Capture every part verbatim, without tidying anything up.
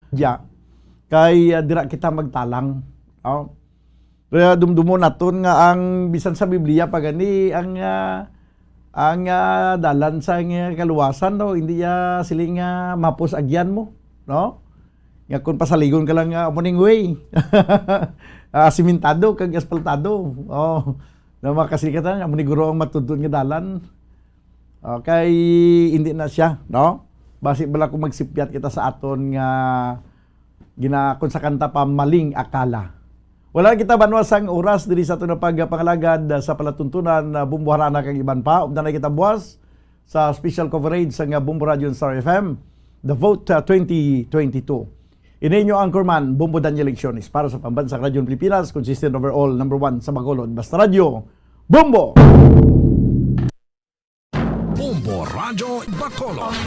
Diya, kay, ah, dira kita magtalang. Oh. Kaya dumdumon naton nga ang bisan sa Biblia pa gani ang, ah, ang, ah, dalan sa nga kaluwasan, no, hindi ya siling nga mapos agyan mo, no? Nga kung pasaligon ka lang nga amo ning way. Ah, simentado kag asfaltado. Oh. Na makasikat ang amo ni guro ang matudlod nga dalan. Okay, hindi na siya, no? Basi bala kung magsipyat kita sa aton nga gina-, kung sa kanta pa, maling akala. Wala na kita banwa sang oras diri sa aton nga pagpangalagad sa palatuntunan, ah, Bumbo Harana kag iban pa. Updan na kita buwas sa special coverage sa nga Bumbo Radio and Star F M, The Vote, ah, twenty twenty-two. Ini inyo anchorman, Bumbo Daniel Lecciones, para sa Pambansang Radyo Pilipinas, consistent overall, number one sa Bacolod. Basta Radyo, Bumbo! Bombo Radyo Bacolod.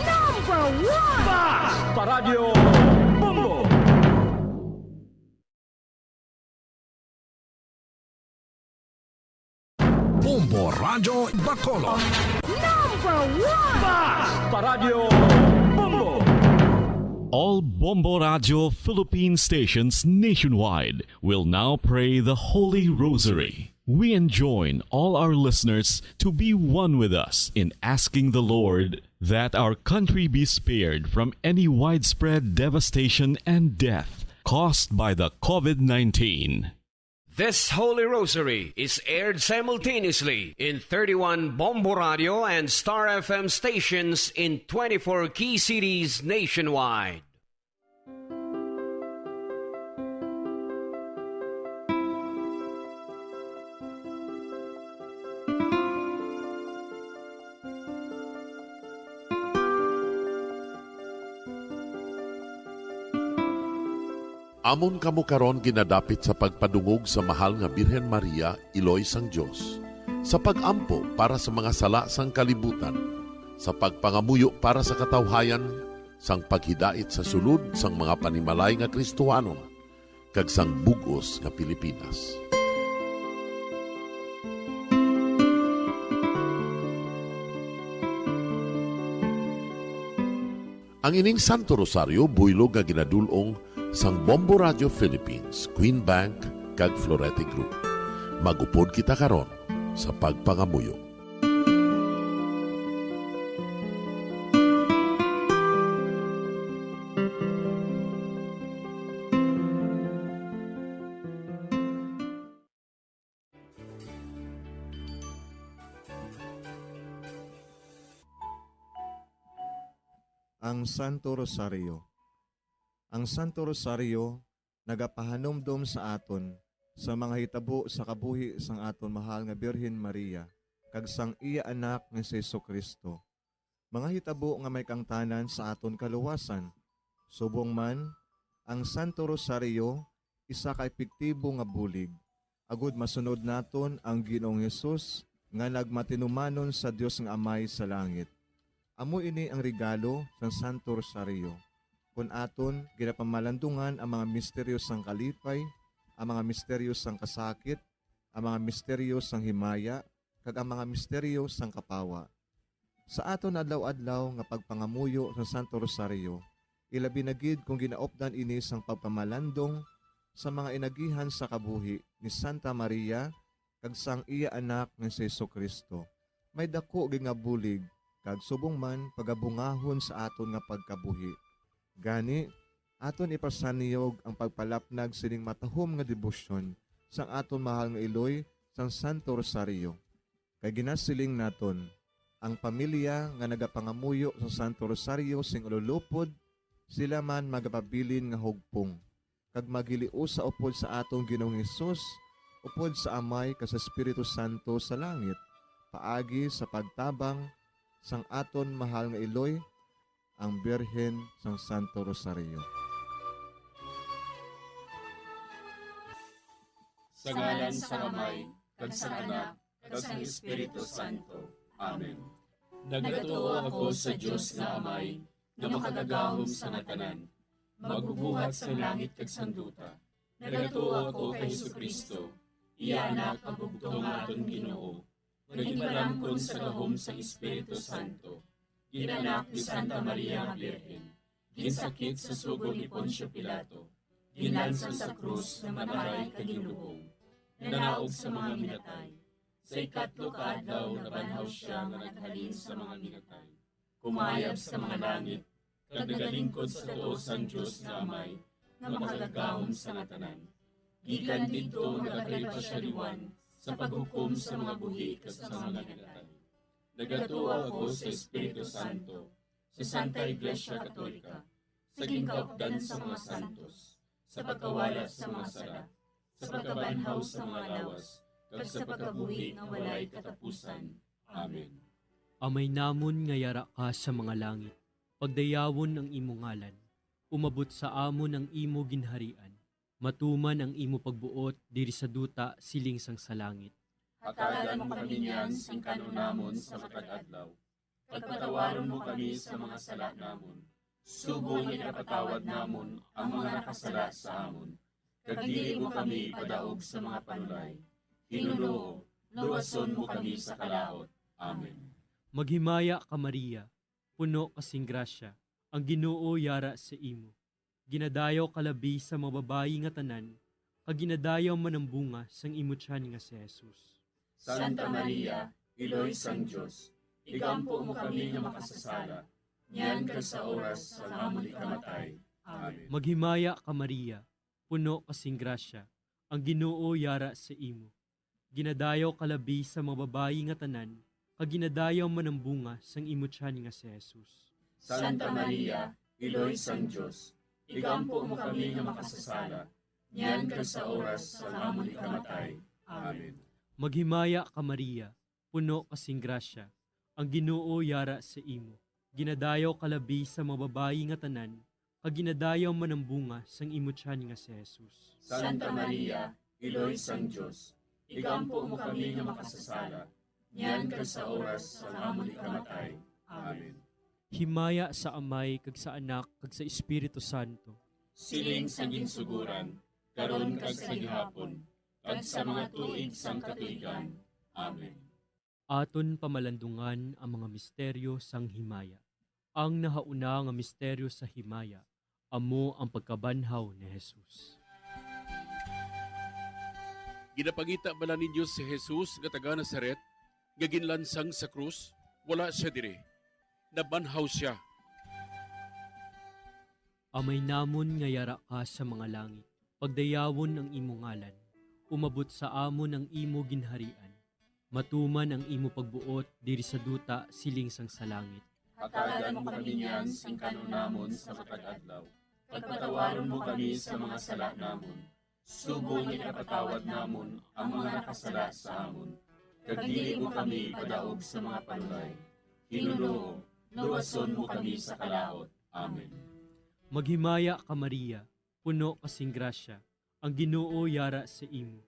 Number one! Basta Radyo Bombo! Bombo Radyo Bacolod. Number one! Basta Radyo Bombo! All Bombo Radyo Philippine stations nationwide will now pray the Holy Rosary. We enjoin all our listeners to be one with us in asking the Lord that our country be spared from any widespread devastation and death caused by the COVID nineteen. This Holy Rosary is aired simultaneously in thirty-one Bombo Radio and Star F M stations in twenty-four key cities nationwide. Amon kamo karon ginadapit sa pagpadungog sa Mahal nga Birhen Maria, Iloy sang Dios, sa pag-ampo para sa mga sala sang kalibutan, sa pagpangamuyo para sa katawhayan, sang paghidait sa sulod sang mga panimalay nga Kristohanon, kag sang bug-os nga Pilipinas. Ang ining Santo Rosario buylog nga ginadul-ong sang Bombo Radio Philippines, Queen Bank, kag Florete Group. Mag-upod kita karon sa pagpangamuyo. Ang Santo Rosario. Ang Santo Rosario nagapahanumdom sa aton sa mga hitabo sa kabuhi sang aton mahal nga Birhen Maria kag sang iya Anak nga si Jesu-Cristo, mga hitabo nga may kaangtanan sa aton kaluwasan. Subong man, ang Santo Rosario isa ka epektibo nga bulig agud masunod naton ang Ginoong Hesus nga nagmatinumanon sa Dios nga Amay sa langit. Amo ini ang regalo sang Santo Rosario. Kon aton ginapamalandungan ang mga misteryo sang kalipay, ang mga misteryo sang kasakit, ang mga misteryo sang himaya, kag ang mga misteryo sang kapawa. Sa aton adlaw-adlaw nga pagpangamuyo sa Santo Rosario, ilabi na gid kon ginaupdan ini sang pagpamalandong sa mga inagihan sa kabuhi ni Santa Maria kag sang iya Anak nga si Jesu-Cristo, may daku gid nga bulig kag subong man pagabungahon sa aton nga pagkabuhi. Gani, aton ipasanyog ang pagpalapnag sining matahom nga debosyon sang aton mahal nga iloy sang Santo Rosario. Kay ginasiling naton, ang pamilya nga nagapangamuyo sa Santo Rosario sing ululupod, sila man magapabilin nga hugpong, kag maghiliusa upod sa aton Ginoong Hesus, upod sa Amay kag sa Espiritu Santo sa langit, paagi sa pagtabang sang aton mahal nga iloy, ang Birhen sang Santo Rosario. Sa ngalan sang Amay, kag sang Anak, kag sang Espiritu Santo. Amen. Nagatuo ako sa Dios nga Amay, nga makagagahom sa nga tanan, magbubuhat sang langit kag sang duta. Nagatuo ako kay Jesu-Cristo, iya Anak nga bugtong nga aton Ginoo, nga ginpalamkon sa gahom sang Espiritu Santo, ginanak ni Santa Maria nga Birhen, Ginsakit sa sugo ni Poncio Pilato, ginlansang sa krus nga mataray kag ginlubong, nanaog sa mga minatay. Sa ikatlo ka adlaw nabanhaw sia nga naghalin sa mga minatay. Kumayab sa mga langit, kag nagalingkod sa tuo sang Dios nga Amay, nga makagagahom sa nga tanan. Gikan didto nagakalipa sia liwan sa paghukom sa mga buhi kag sa mga minatay. Nagatuo ako sa Espiritu Santo, sa Santa Iglesia Katolika, sa ginkaupdan sa mga santos, sa pagkawala sa mga sala, sa pagkabanhaw sa mga lawas, kag sa pagkabuhi nga walay katapusan. Amen. Amay namon nga yara ka sa mga langit, pagdayawon ang imo ngalan, umabot sa amon ang imo ginharian, matuman ang imo pagbuot diri sa duta siling sang sa langit. Hatagan mo kami niyan sing kanon namon sa matag adlaw, kag patawaron mo kami sa mga sala namon, sugo nga ginapatawad namon ang mga nakasala sa amon, kag dili mo kami ipadaog sa mga panulay. Hinunoo, luwason mo kami sa kalaut. Amen. Maghimaya ka, Maria, puno ka sing grasya, ang Ginoo yara sa imo. Ginadayaw ka labi sa mga babayi nga tanan, kag ginadayaw man ang bunga sang imo tiyan nga si Jesus. Santa Maria, Iloy sang Dios, igampo mo kami nga makasasala, niyan kag sa oras sang amon ikamatay. Amen. Maghimaya ka, Maria, puno ka sing grasya, ang Ginoo yara sa imo. Ginadayaw ka labi sa mga babayi nga tanan, kag ginadayaw man ang bunga sang imo tiyan nga si Jesus. Santa Maria, Iloy sang Dios, igampo mo kami nga makasasala, niyan kag sa oras sang amon ikamatay. Amen. Maghimaya ka, Maria, puno ka sing grasya, ang Ginoo yara sa imo. Ginadayaw ka labi sa mga babayi nga tanan, kag ginadayaw man ang bunga sang imo tiyan nga si Jesus. Santa Maria, Iloy sang Dios, igampo mo kami nga makasasala, niyan kag sa oras sang amon ikamatay. Amen. Himaya sa Amay, kag sa Anak, kag sa Espiritu Santo. Siling sa ginsuguran, karon kag sa gihapon, kag sa mga tuig sang katuigan. Amen. Aton pamalandungan ang mga misteryo sang himaya. Ang nahauna nga misteryo sa himaya amo ang pagkabanhaw ni Jesus. Ginapangita bala ninyo si Jesus nga taga Nazaret, nga ginlansang sa krus? Wala sia diri. Nabanhaw sia. Amay namon nga yara ka sa mga langit, pagdayawon ang imo ngalan. Umabot sa amon ang imo ginharian. Matuman ang imo pagbuot diri sa duta siling sang sa langit. Hatagan mo kami niyan sing kanon namon sa matag adlaw. Kag patawaron mo kami sa mga sala namon, sugo nga ginapatawad namon ang mga nakasala sa amon. Kag dili mo kami ipadaog sa mga panulay. Hinunoo, luwason mo kami sa kalaut. Amen. Maghimaya ka, Maria, puno ka sing grasya, ang Ginoo yara sa imo.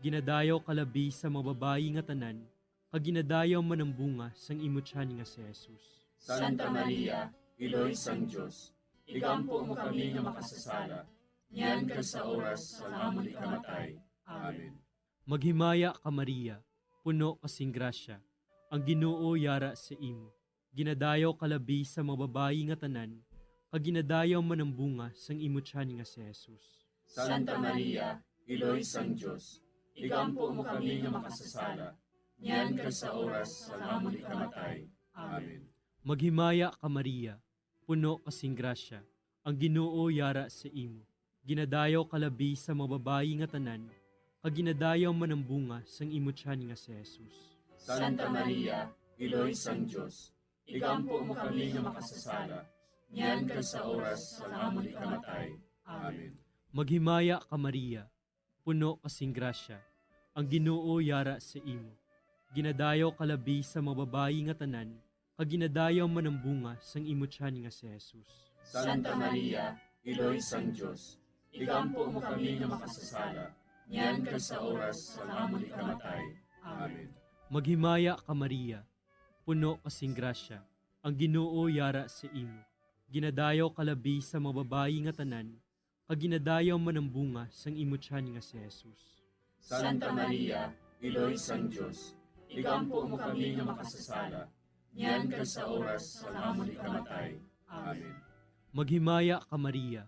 Ginadayaw ka labi sa mga babayi nga tanan, kag ginadayaw man ang bunga sang imo tiyan nga si Jesus. Santa Maria, Iloy sang Dios, igampo mo kami nga makasasala, niyan kag sa oras sang amon ikamatay. Amen. Maghimaya ka, Maria, puno ka sing grasya, ang Ginoo yara sa imo. Ginadayaw ka labi sa mga babayi nga tanan, kag ginadayaw man ang bunga sang imo tiyan nga si Jesus. Santa Maria, Iloy sang Dios, igampo mo kami nga makasasala, niyan kag sa oras sang amon ikamatay. Amen. Maghimaya ka, Maria, puno ka sing grasya, ang Ginoo yara sa imo. Ginadayaw ka labi sa mga babayi nga tanan, kag ginadayaw man ang bunga sang imo tiyan nga si Jesus. Santa Maria, Iloy sang Dios, igampo mo kami nga makasasala, niyan kag sa oras sang amon ikamatay. Amen. Maghimaya ka, Maria, puno ka sing grasya, ang Ginoo yara sa imo. Ginadayaw ka labi sa mga babayi nga tanan, kag ginadayaw man ang bunga sang imo tiyan nga si Jesus. Santa Maria, Iloy sang Dios, igampo mo kami nga makasasala, niyan kag sa oras sang amon ikamatay. Amen. Maghimaya ka, Maria, puno ka sing grasya, ang Ginoo yara sa imo. Ginadayaw ka labi sa mga babayi nga tanan, kag ginadayaw man ang bunga sang imo tiyan nga si Jesus. Santa Maria, Iloy sang Dios, igampo mo kami nga makasasala, niyan kag sa oras sang amon ikamatay. Amen. Maghimaya ka, Maria,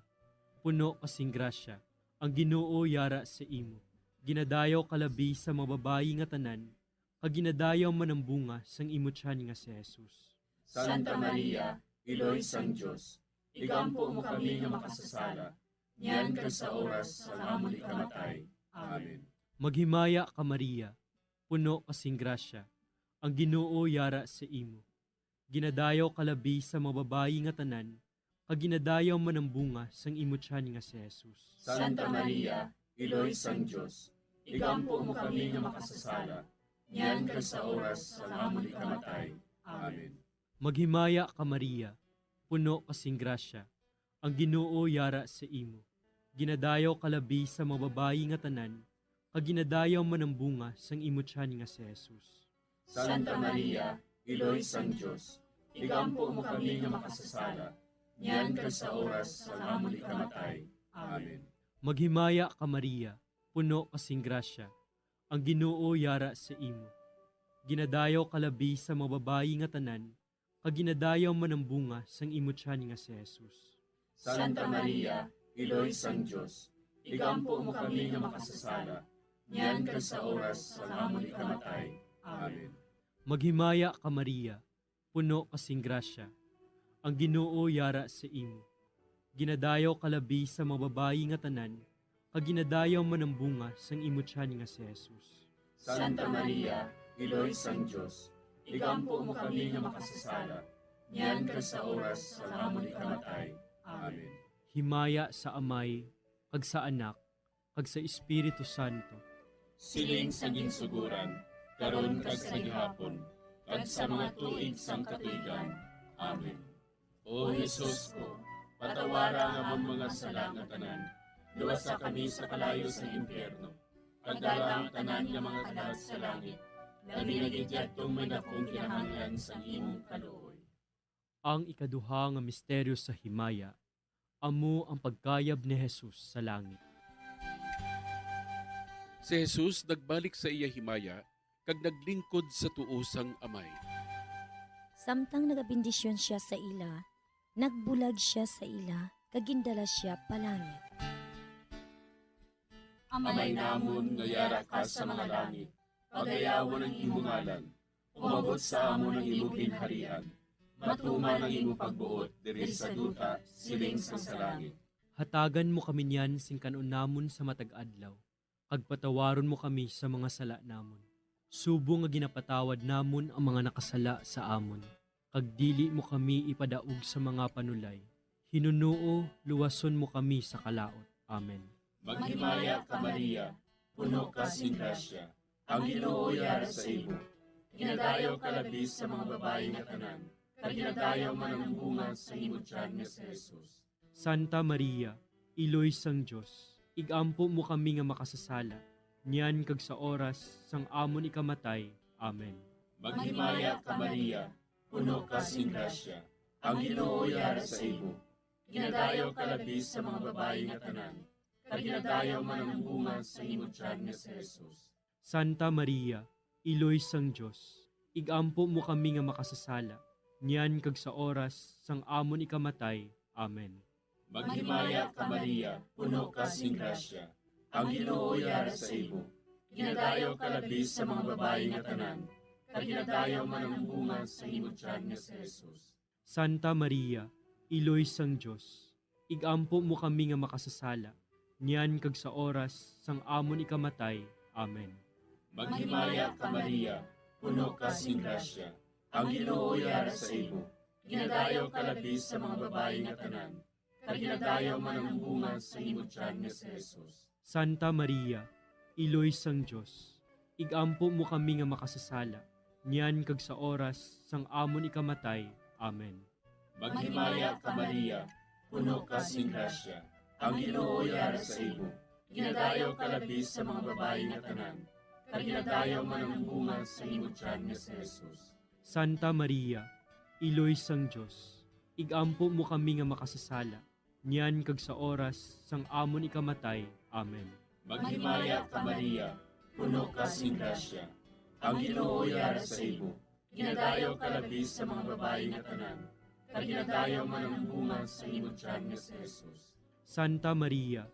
puno ka sing grasya, ang Ginoo yara sa imo. Ginadayaw ka labi sa mga babayi nga tanan, kag ginadayaw man ang bunga sang imo tiyan nga si Jesus. Santa Maria, Iloy sang Dios, igampo mo kami nga makasasala, niyan kag sa oras sang amon ikamatay. Amen. Maghimaya ka, Maria, puno ka sing grasya, ang Ginoo yara sa imo. Ginadayaw ka labi sa mga babayi nga tanan, kag ginadayaw man ang bunga sang imo tiyan nga si Jesus. Santa Maria, Iloy sang Dios, igampo mo kami nga makasasala, niyan kag sa oras sang amon ikamatay. Amen. Maghimaya ka, Maria, puno ka sing grasya, ang Ginoo yara sa imo. Ginadayaw ka labi sa mga babayi nga tanan, kag ginadayaw man ang bunga sang imo tiyan nga si Jesus. Santa Maria, Iloy sang Dios, igampo mo kami nga makasasala, niyan kag sa oras sang amon ikamatay. Amen. Maghimaya ka, Maria, puno ka sing grasya, ang Ginoo yara sa imo. Ginadayaw ka labi sa mga babayi nga tanan, kag ginadayaw man ang bunga sang imo tiyan nga si Jesus. Santa Maria, Iloy sang Dios, igampo mo kami nga makasasala, niyan kag sa oras sang amon ikamatay. Amen. Maghimaya ka, Maria, puno ka sing grasya, ang Ginoo yara sa imo. Ginadayaw ka labi sa mga babayi nga tanan, kag ginadayaw man ang bunga sang imo tiyan nga si Jesus. Santa Maria, Iloy sang Dios, igampo mo kami nga makasasala, niyan kag sa oras sang amon ikamatay. Amen. Himaya sa Amay, kag sa Anak, kag sa Espiritu Santo. Siling sa ginsuguran, karon kag sa gihapon, kag sa mga tuig sang katuigan. Amen. O Jesus ko, patawara ang amon mga sala nga tanan, luwasa kami sa kalayo sa impyerno, pagdala ang tanan nga mga kalag sa langit, labi na gid yadtong may dakong kinahanglan sang imong kaluoy. Ang ikaduha nga misteryo sa himaya, amo ang pagkayab ni Jesus sa langit. Si Jesus nagbalik sa iya himaya kag naglingkod sa tuo sang Amay. Samtang nagabendisyon sia sa ila, nagbulag sia sa ila kag gindala sia palangit. Amay namon nga yara ka sa mga langit, pagayawon ang imo ngalan. Umabot sa amon ang imo ginharian. Matuman ang imo pagbuot diri sa duta, siling sang sa langit. Hatagan mo kami niyan sing kan-on namon sa matag adlaw, kag patawaron mo kami sa mga sala namon, subong nga ginapatawad namon ang mga nakasala sa amon, kag dili mo kami ipadaog sa mga panulay. Hinunoo, luwason mo kami sa kalaut. Amen. Maghimaya ka, Maria, puno ka sing grasya, ang Ginoo yara sa imo. Ginadayaw ka labi sa mga babayi nga tanan, kag ginadayaw man ang bunga sa imo tiyan nga si Jesus. Santa Maria, Iloy sang Dios, igampo mo kami nga makasasala, niyan kag sa oras sang amon ikamatay. Amen. Maghimaya ka, Maria, puno ka sing grasya, ang Ginoo yara sa imo. Ginadayaw ka labi sa mga babayi nga tanan, kag ginadayaw man ang bunga sa imo tiyan nga si Jesus. Santa Maria, Iloy sang Dios, igampo mo kami nga makasasala, niyan kag sa oras sang amon ikamatay. Amen. Maghimaya ka, Maria, puno ka sing grasya, ang Ginoo yara sa imo. Ginadayaw ka labi sa mga babayi nga tanan, kag ginadayaw man ang bunga sa imo tiyan nga si Jesus. Santa Maria, Iloy sang Dios, igampo mo kami nga makasasala, niyan kag sa oras sang amon ikamatay. Amen. Maghimaya ka, Maria, puno ka sing grasya, ang Ginoo yara sa imo. Ginadayaw ka labi sa mga babayi nga tanan, kag ginadayaw man ang bunga sa imo tiyan nga si Jesus. Santa Maria, Iloy sang Dios, igampo mo kami nga makasasala, niyan kag sa oras sang amon ikamatay. Amen. Maghimaya ka, Maria, puno ka sing grasya, ang Ginoo yara sa imo. Ginadayaw ka labi sa mga babayi nga tanan, kag ginadayaw man ang bunga sa imo tiyan nga si Jesus. Santa Maria, Iloy sang Dios, igampo mo kami nga makasasala, niyan kag sa oras sang amon ikamatay. Amen. Maghimaya ka, Maria, puno ka sing grasya, ang Ginoo yara sa imo. Ginadayaw ka labi sa mga babayi nga tanan, kag ginadayaw man ang bunga sa imo tiyan nga si Jesus. Santa Maria,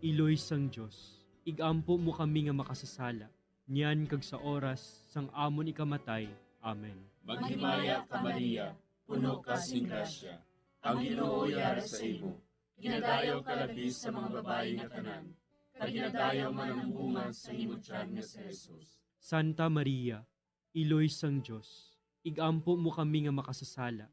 Iloy sang Dios, igampo mo kami nga makasasala, niyan kag sa oras sang amon ikamatay. Amen. Maghimaya ka, Maria, puno ka sing grasya, ang Ginoo yara sa imo. Ginadayaw ka labi sa mga babayi nga tanan, kag ginadayaw man ang bunga sa imo tiyan nga si Jesus. Santa Maria, Iloy sang Dios, igampo mo kami nga makasasala,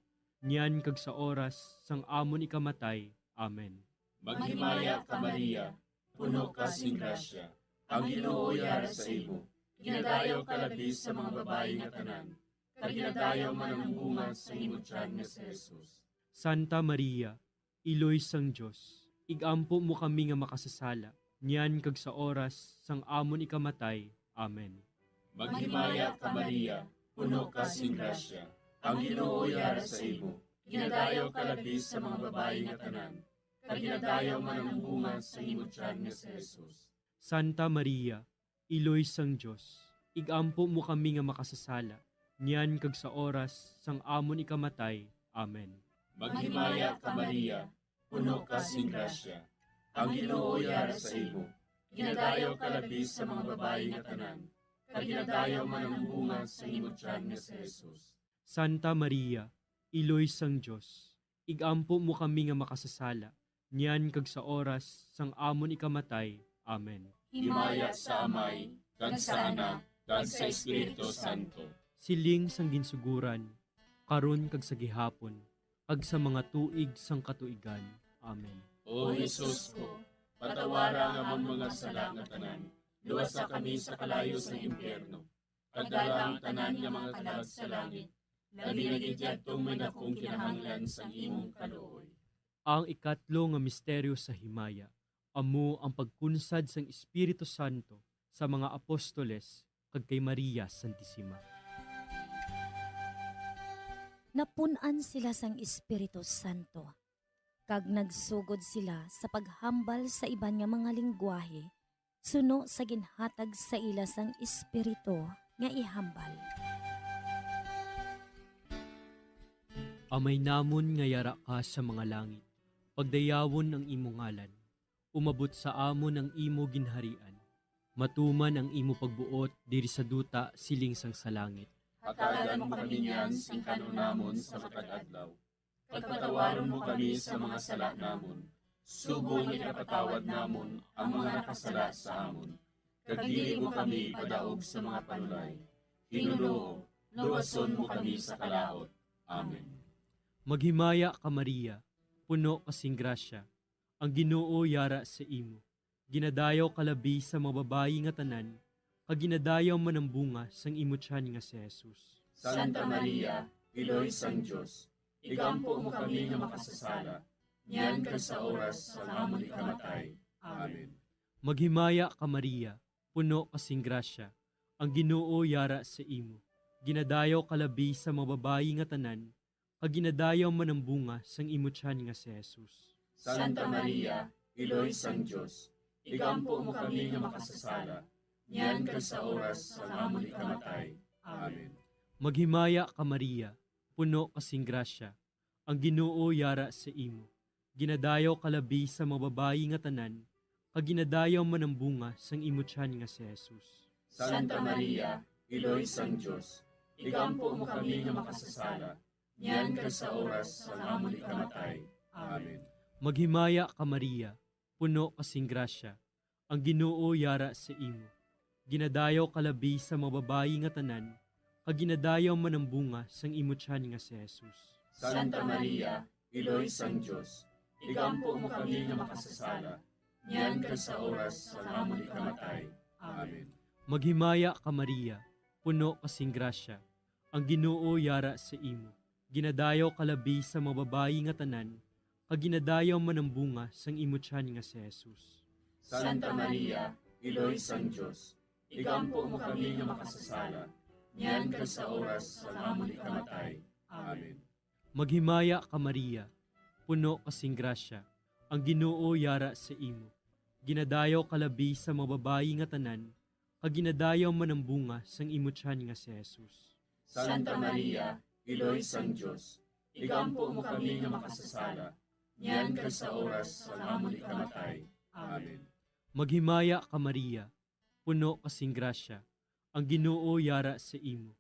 niyan kag sa oras sang amon ikamatay. Amen. Maghimaya ka, Maria, puno ka sing grasya, ang Ginoo yara sa imo. Ginadayaw ka labi sa mga babayi nga tanan, kag ginadayaw man ang bunga sa imo tiyan nga si Jesus. Santa Maria, Iloy sang Dios, igampo mo kami nga makasasala, niyan kag sa oras sang amon ikamatay. Amen. Maghimaya ka, Maria, puno ka sing grasya, ang Ginoo yara sa imo. Ginadayaw ka labi sa mga babayi nga tanan, kag ginadayaw man ang bunga sa imo tiyan nga si Jesus. Santa Maria, Iloy sang Dios, igampo mo kami nga makasasala, niyan kag sa oras sang amon ikamatay. Amen. Maghimaya ka, Maria, puno ka sing grasya, ang Ginoo yara sa imo. Ginadayaw ka labi sa mga babayi nga tanan, kag ginadayaw man ang bunga sa imo tiyan nga si Jesus. Santa Maria, Iloy sang Dios, igampo mo kami nga makasasala, niyan kag sa oras sang amon ikamatay. Amen. Himaya sa Amay, kag sa Anak, kag sa Espiritu Santo. Siling sang ginsuguran, karon kag sa gihapon, kag sa mga tuig sang katuigan. Amen. O Jesus ko, patawara ang amon mga sala nga tanan, luwasa kami sa kalayo sang impyerno, kag dala ang tanan nga mga kalag sa langit, labi na gid yadtong may dakong kinahanglan sang imong kaluoy. Ang ikatlo nga misteryo sa himaya amo ang pagkunsad sang Espiritu Santo sa mga apostoles kag kay Maria Santisima. Napun-an sila sang Espiritu Santo, kag nagsugod sila sa paghambal sa iban nga mga linggwahe suno sa ginhatag sa ila sang Espiritu nga ihambal. Amay namon nga yara ka sa mga langit, pagdayawon ang imo ngalan. Umabot sa amon ang imo ginharian. Matuman ang imo pagbuot diri sa duta siling sang sa langit. Hatagan mo kami niyan sing kan-on namon sa matag adlaw. Pagpatawaron mo kami sa mga sala namon, subong nga ginapatawad namon ang mga nakasala sa amon. Kag dili mo kami ipadaog sa mga panulay. Ginoo, luwason mo kami sa kalaut. Amen. Maghimaya ka, Maria, puno ka sing grasya, ang Ginoo yara sa imo. Ginadayaw ka labi sa mga babayi nga tanan, kag ginadayaw man ang bunga sang imo tiyan nga si Jesus. Santa Maria, Iloy sang Dios, igampo mo kami nga makasasala, niyan kag sa oras sang amon ikamatay. Amen. Maghimaya ka, Maria, puno ka sing grasya, ang Ginoo yara sa imo. Ginadayaw ka labi sa mga babayi nga tanan, kag ginadayaw man ang bunga sang imo tiyan nga si Jesus. Santa Maria, Iloy sang Dios, igampo mo kami nga makasasala, niyan kag sa oras sang amon ikamatay. Amen. Maghimaya ka, Maria, puno ka sing grasya, ang Ginoo yara sa imo. Ginadayaw ka labi sa mga babayi nga tanan, kag ginadayaw man ang bunga sang imo tiyan nga si Jesus. Santa Maria, Iloy sang Dios, igampo mo kami nga makasasala, niyan kag sa oras sang amon ikamatay. Amen. Maghimaya ka, Maria, puno ka sing grasya, ang Ginoo yara sa imo. Ginadayaw ka labi sa mga babayi nga tanan, kag ginadayaw man ang bunga sang imo tiyan nga si Jesus. Santa Maria, Iloy sang Dios, igampo mo kami nga makasasala, niyan kag sa oras sang amon ikamatay. Amen. Maghimaya ka, Maria, puno ka sing grasya, ang Ginoo yara sa imo. Ginadayaw ka labi sa mga babayi nga tanan, kag ginadayaw man ang bunga sang imo tiyan nga si Jesus. Santa Maria, Iloy sang Dios, igampo mo kami nga makasasala, niyan kag sa oras sang amon ikamatay. Amen. Maghimaya ka, Maria, puno ka sing grasya, ang Ginoo yara sa imo. Ginadayaw ka labi sa mga babayi nga tanan, kag ginadayaw man ang bunga sang imo tiyan nga si Jesus. Santa Maria, Iloy sang Dios, igampo mo kami nga makasasala, niyan kag sa oras sang amon ikamatay. Amen. Maghimaya ka, Maria, puno ka sing grasya, ang Ginoo yara sa imo.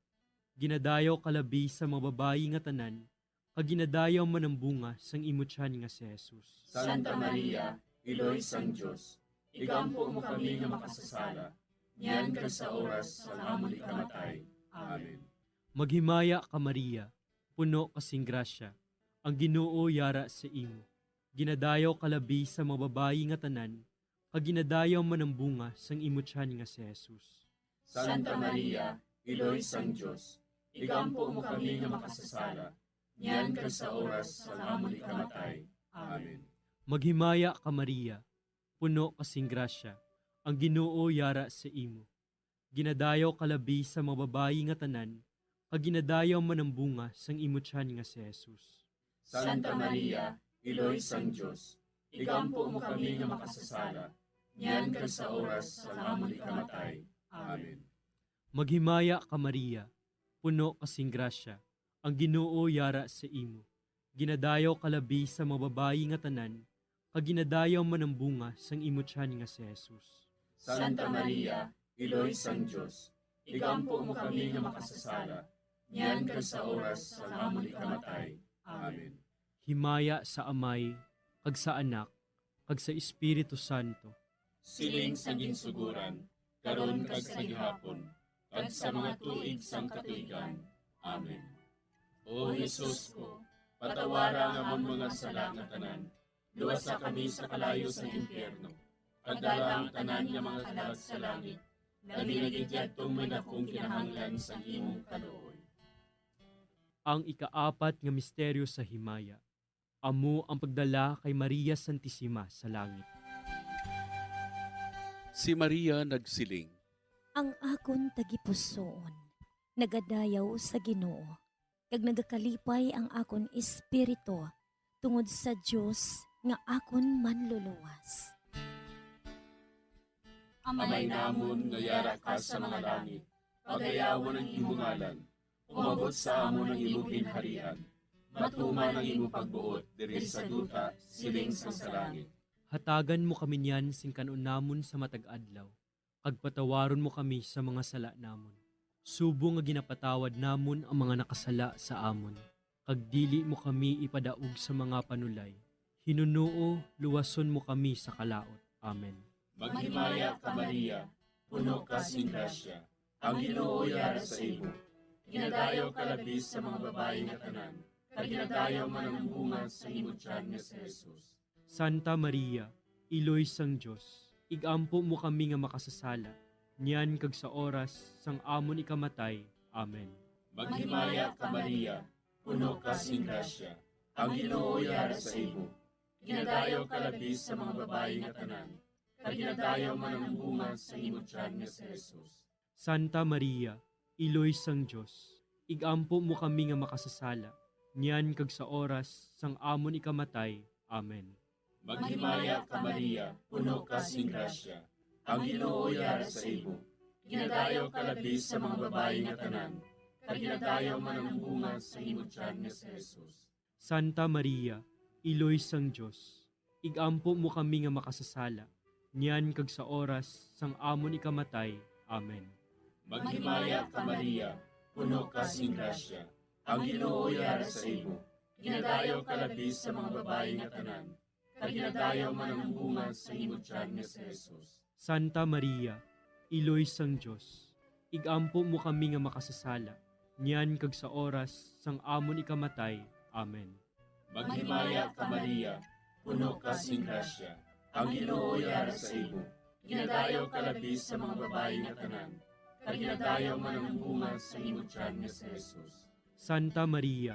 Ginadayaw ka labi sa mga babayi nga tanan, kag ginadayaw man ang bunga sang imo tiyan nga si Jesus. Santa Maria, Iloy sang Dios, igampo mo kami nga makasasala, niyan kag sa oras sang amon ikamatay. Amen. Maghimaya ka, Maria, puno ka sing grasya, ang Ginoo yara sa imo. Ginadayaw ka labi sa mga babayi nga tanan, kag ginadayaw man ang bunga sang imo tiyan nga si Jesus. Santa Maria, Iloy sang Dios, igampo mo kami nga makasasala, niyan kag sa oras sang amon ikamatay. Amen. Maghimaya ka, Maria, puno ka sing grasya, ang Ginoo yara sa imo. Ginadayaw ka labi sa mga babayi nga tanan, kag ginadayaw man ang bunga sang imo tiyan nga si Jesus. Santa Maria, Iloy sang Dios, igampo mo kami nga makasasala, niyan kag sa oras sang amon ikamatay. Amen. Maghimaya ka, Maria, puno ka sing grasya, ang Ginoo yara sa imo. Ginadayaw ka labi sa mga babayi nga tanan, kag ginadayaw man ang bunga sang imo tiyan nga si Jesus. Santa Maria, Iloy sang Dios, igampo mo kami nga makasasala, niyan kag sa oras sang amon ikamatay. Amen. Himaya sa Amay, kag sa Anak, kag sa Espiritu Santo. Siling sa ginsuguran, karon kag sa gihapon, kag sa mga tuig sang katuigan. Amen. O Jesus ko, patawara ang amon mga sala nga tanan, luwasa kami sa kalayo sang impyerno, kag dala ang tanan nga mga kalag sa langit, labi na gid yadtong may dakong kinahanglan sang imong kaluoy. Ang ikaapat nga misteryo sa himaya, amo ang pagdala kay Maria Santisima sa langit. Si Maria nagsiling, Ang akon tagipusoon nagadayaw sa Ginoo, kag nagakalipay ang akon espiritu tungod sa Dios nga akon Manluluwas. Amay namon nga yara ka sa mga langit, pagayawon ang imo ngalan. Umabot sa amon ang imo ginharian. Matuman ang imo pagbuot diri sa duta, siling sang sa langit. Hatagan mo kami niyan sing kan-on namon sa matag adlaw, kag patawaron mo kami sa mga sala namon, subong nga ginapatawad namon ang mga nakasala sa amon, kag dili mo kami ipadaog sa mga panulay. Hinunoo, luwason mo kami sa kalaut. Amen. Maghimaya ka, Maria, puno ka sing grasya, ang Ginoo yara sa imo. Ginadayaw ka labi sa mga babayi nga tanan, kag ginadayaw man ang bunga sa imo tiyan nga si Jesus. Santa Maria, Iloy sang Dios, igampo mo kami nga makasasala, niyan kag sa oras sang amon ikamatay. Amen. Maghimaya ka, Maria, puno ka sing grasya, ang Ginoo yara sa imo. Ginadayaw ka labi sa mga babayi nga tanan, kag ginadayaw man ang bunga sa imo tiyan nga si Jesus. Santa Maria, Iloy sang Dios, igampo mo kami nga makasasala, niyan kag sa oras sang amon ikamatay. Amen. Maghimaya ka, Maria, puno ka sing grasya, ang Ginoo yara sa imo. Ginadayaw ka labi sa mga babayi nga tanan, kag ginadayaw man ang bunga sa imo tiyan nga si Jesus. Santa Maria, Iloy sang Dios, igampo mo kami nga makasasala, niyan kag sa oras sang amon ikamatay. Amen. Maghimaya ka, Maria, puno ka sing grasya, ang Ginoo yara sa imo. Ginadayaw ka labi sa mga babayi nga tanan, kag ginadayaw man ang bunga sa imo tiyan nga si Jesus. Santa Maria, Iloy sang Dios, igampo mo kami nga makasasala, niyan kag sa oras sang amon ikamatay. Amen. Maghimaya ka, Maria, puno ka sing grasya, ang Ginoo yara sa imo. Ginadayaw ka labi sa mga babayi nga tanan, kag ginadayaw man ang bunga sa imo tiyan nga si Jesus. Santa Maria,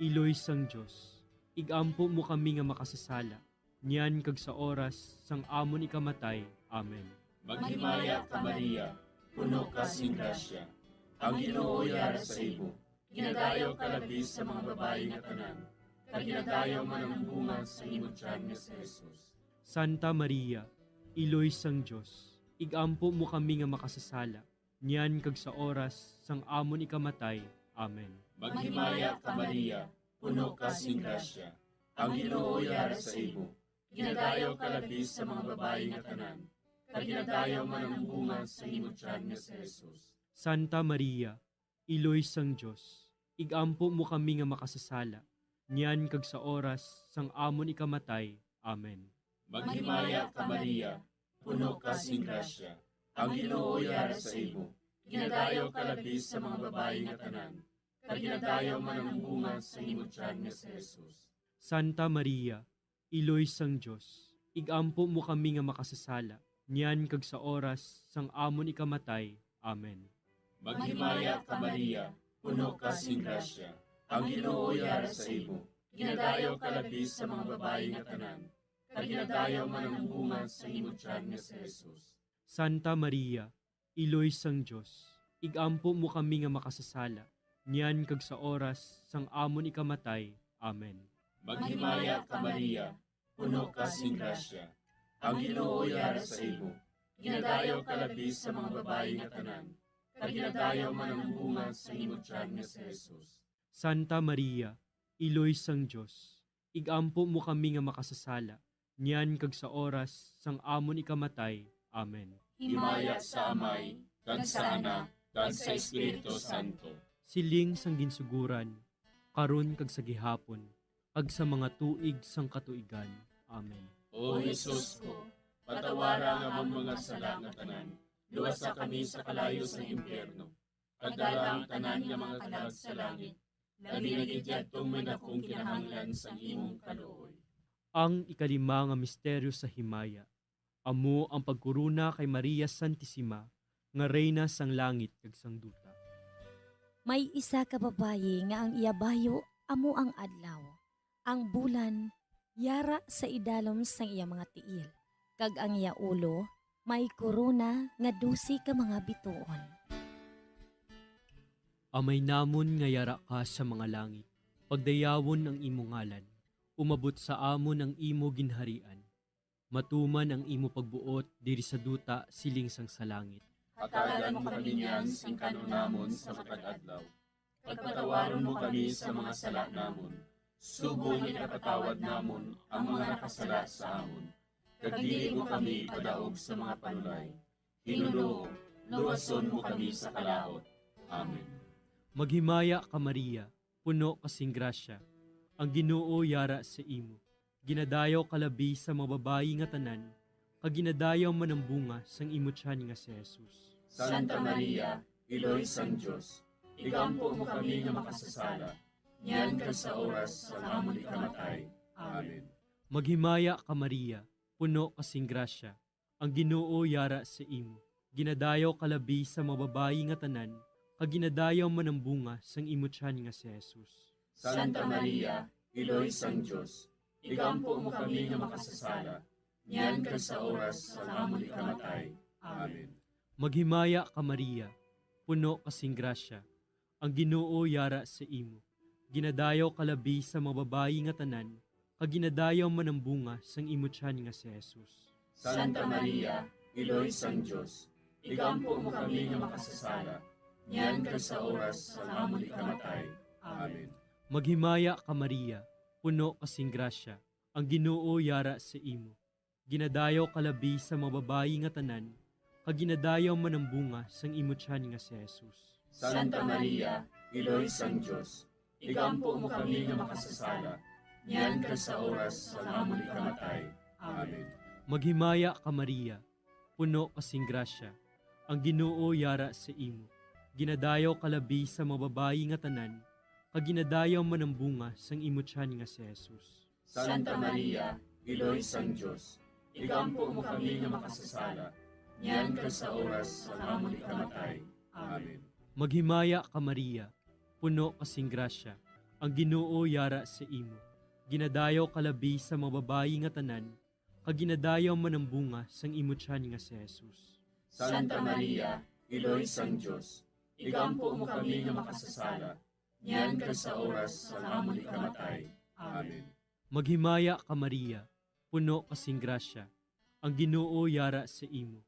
Iloy sang Dios, igampo mo kami nga makasasala, niyan kag sa oras sang amon ikamatay. Amen. Maghimaya ka, Maria, puno ka sing grasya, ang Ginoo yara sa imo. Ginadayaw ka labi sa mga babayi nga tanan, kag ginadayaw man ang bunga sa imo tiyan nga si Jesus. Santa Maria, Iloy sang Dios, igampo mo kami nga makasasala, niyan kag sa oras sang amon ikamatay. Amen. Maghimaya ka, Maria, puno ka sing grasya. Ang Ginoo yara sa imo. Ginadayaw ka labi sa mga babayi nga tanan, kag ginadayaw man ang bunga sa imo tiyan nga si Jesus. Santa Maria, Iloy sang Dios, ig-ampo mo kami nga makasasala, niyan kag sa oras sang amon ikamatay. Amen. Maghimaya ka, Maria, puno ka sing grasya. Ang Ginoo yara sa imo. Ginadayaw ka labi sa mga babayi nga tanan, kag ginadayaw man ang bunga sa imo tiyan nga si Jesus. Santa Maria, Iloy sang Dios, ig-ampo mo kami nga makasasala, niyan kag sa oras sang amon ikamatay. Amen. Maghimaya ka, Maria, puno ka sing grasya. Ang Ginoo yara sa imo. Ginadayaw ka labi sa mga babayi nga tanan, kag ginadayaw man ang bunga sa imo tiyan nga si Jesus. Santa Maria, Iloy sang Dios, ig-ampo mo kami nga makasasala, niyan kag sa oras sang amon ikamatay. Amen. Maghimaya ka, Maria, puno ka sing grasya. Ang Ginoo yara sa imo. Ginadayaw ka labi sa mga babayi nga tanan, kag ginadayaw man ang bunga sa imo tiyan nga si Jesus. Santa Maria, Iloy sang Dios, ig-ampo mo kami nga makasasala, niyan kag sa oras sang amon ikamatay. Amen. Himaya sa Amay, kag sa Anak, kag sa Espiritu Santo. Siling sang ginsuguran, karon kag sa gihapon, kag sa mga tuig sang katuigan. Amen. O Jesus ko, patawara ang amon mga sala nga tanan, luwasa kami sa kalayo sang impyerno, kag dala ang tanan nga mga kalag sa langit, labi na gid yadtong may dakong kinahanglan sang imong kaluoy. Ang ikalima nga misteryo sa himaya, amo ang pagkorona kay Maria Santisima nga Reyna sang langit kag sang duta. May isa ka babayi nga ang iya bayo amo ang adlaw, ang bulan yara sa idalom sang iya mga tiil, kag ang iya ulo may korona nga dose ka mga bituon. Amay namon nga yara ka sa mga langit, pagdayawon ang imo ngalan, umabot sa amon ang imo ginharian, matuman ang imo pagbuot diri sa duta siling sang sa langit. Hatagan mo kami niyan sing kan-on namon sa matag adlaw, kag patawaron mo kami sa mga sala namon, subong nga ginapatawad namon ang mga nakasala sa amon, kag dili mo kami ipadaog sa mga panulay. Ginoo, luwason mo kami sa kalaut. Amen. Maghimaya ka, Maria, puno ka sing grasya, ang Ginoo yara sa imo. Ginadayaw ka labi sa mga babayi nga tanan, kag ginadayaw man ang bunga sang imo tiyan nga si Jesus. Santa Maria, Iloy sang Dios, igampo mo kami nga makasasala, niyan kag sa oras sang amon ikamatay. Amen. Maghimaya ka, Maria, puno ka sing grasya, ang Ginoo yara sa imo. Ginadayaw ka labi sa mga babayi nga tanan, kag ginadayaw man ang bunga sang imo tiyan nga si Jesus. Santa Maria, Iloy sang Dios, igampo mo kami nga makasasala, niyan kag sa oras sang amon ikamatay. Amen. Maghimaya ka, Maria, puno ka sing grasya, ang Ginoo yara sa imo. Ginadayaw ka labi sa mga babayi nga tanan, kag ginadayaw man ang bunga sang imo tiyan nga si Jesus. Santa Maria, Iloy sang Dios, igampo mo kami nga makasasala, niyan kag sa oras sang amon ikamatay. Amen. Maghimaya ka, Maria, puno ka sing grasya, ang Ginoo yara sa imo. Ginadayaw ka labi sa mga babayi nga tanan, kag ginadayaw man ang bunga sang imo tiyan nga si Jesus. Santa Maria, Iloy sang Dios, igampo mo kami nga makasasala, niyan kag sa oras sang amon ikamatay. Amen. Maghimaya ka, Maria, puno ka sing grasya, ang Ginoo yara sa imo. Ginadayaw ka labi sa mga babayi nga tanan, kag ginadayaw man ang bunga sang imo tiyan nga si Jesus. Santa Maria, Iloy sang Dios, igampo mo kami nga makasasala, niyan kag sa oras sang amon ikamatay. Amen. Maghimaya ka, Maria, puno ka sing grasya, ang Ginoo yara sa imo. Ginadayaw ka labi sa mga babayi nga tanan, kag ginadayaw man ang bunga sang imo tiyan nga si Jesus. Santa Maria, Iloy sang Dios, igampo mo kami nga makasasala, niyan kag sa oras sang amon ikamatay. Amen. Maghimaya ka, Maria, puno ka sing grasya, ang Ginoo yara sa imo.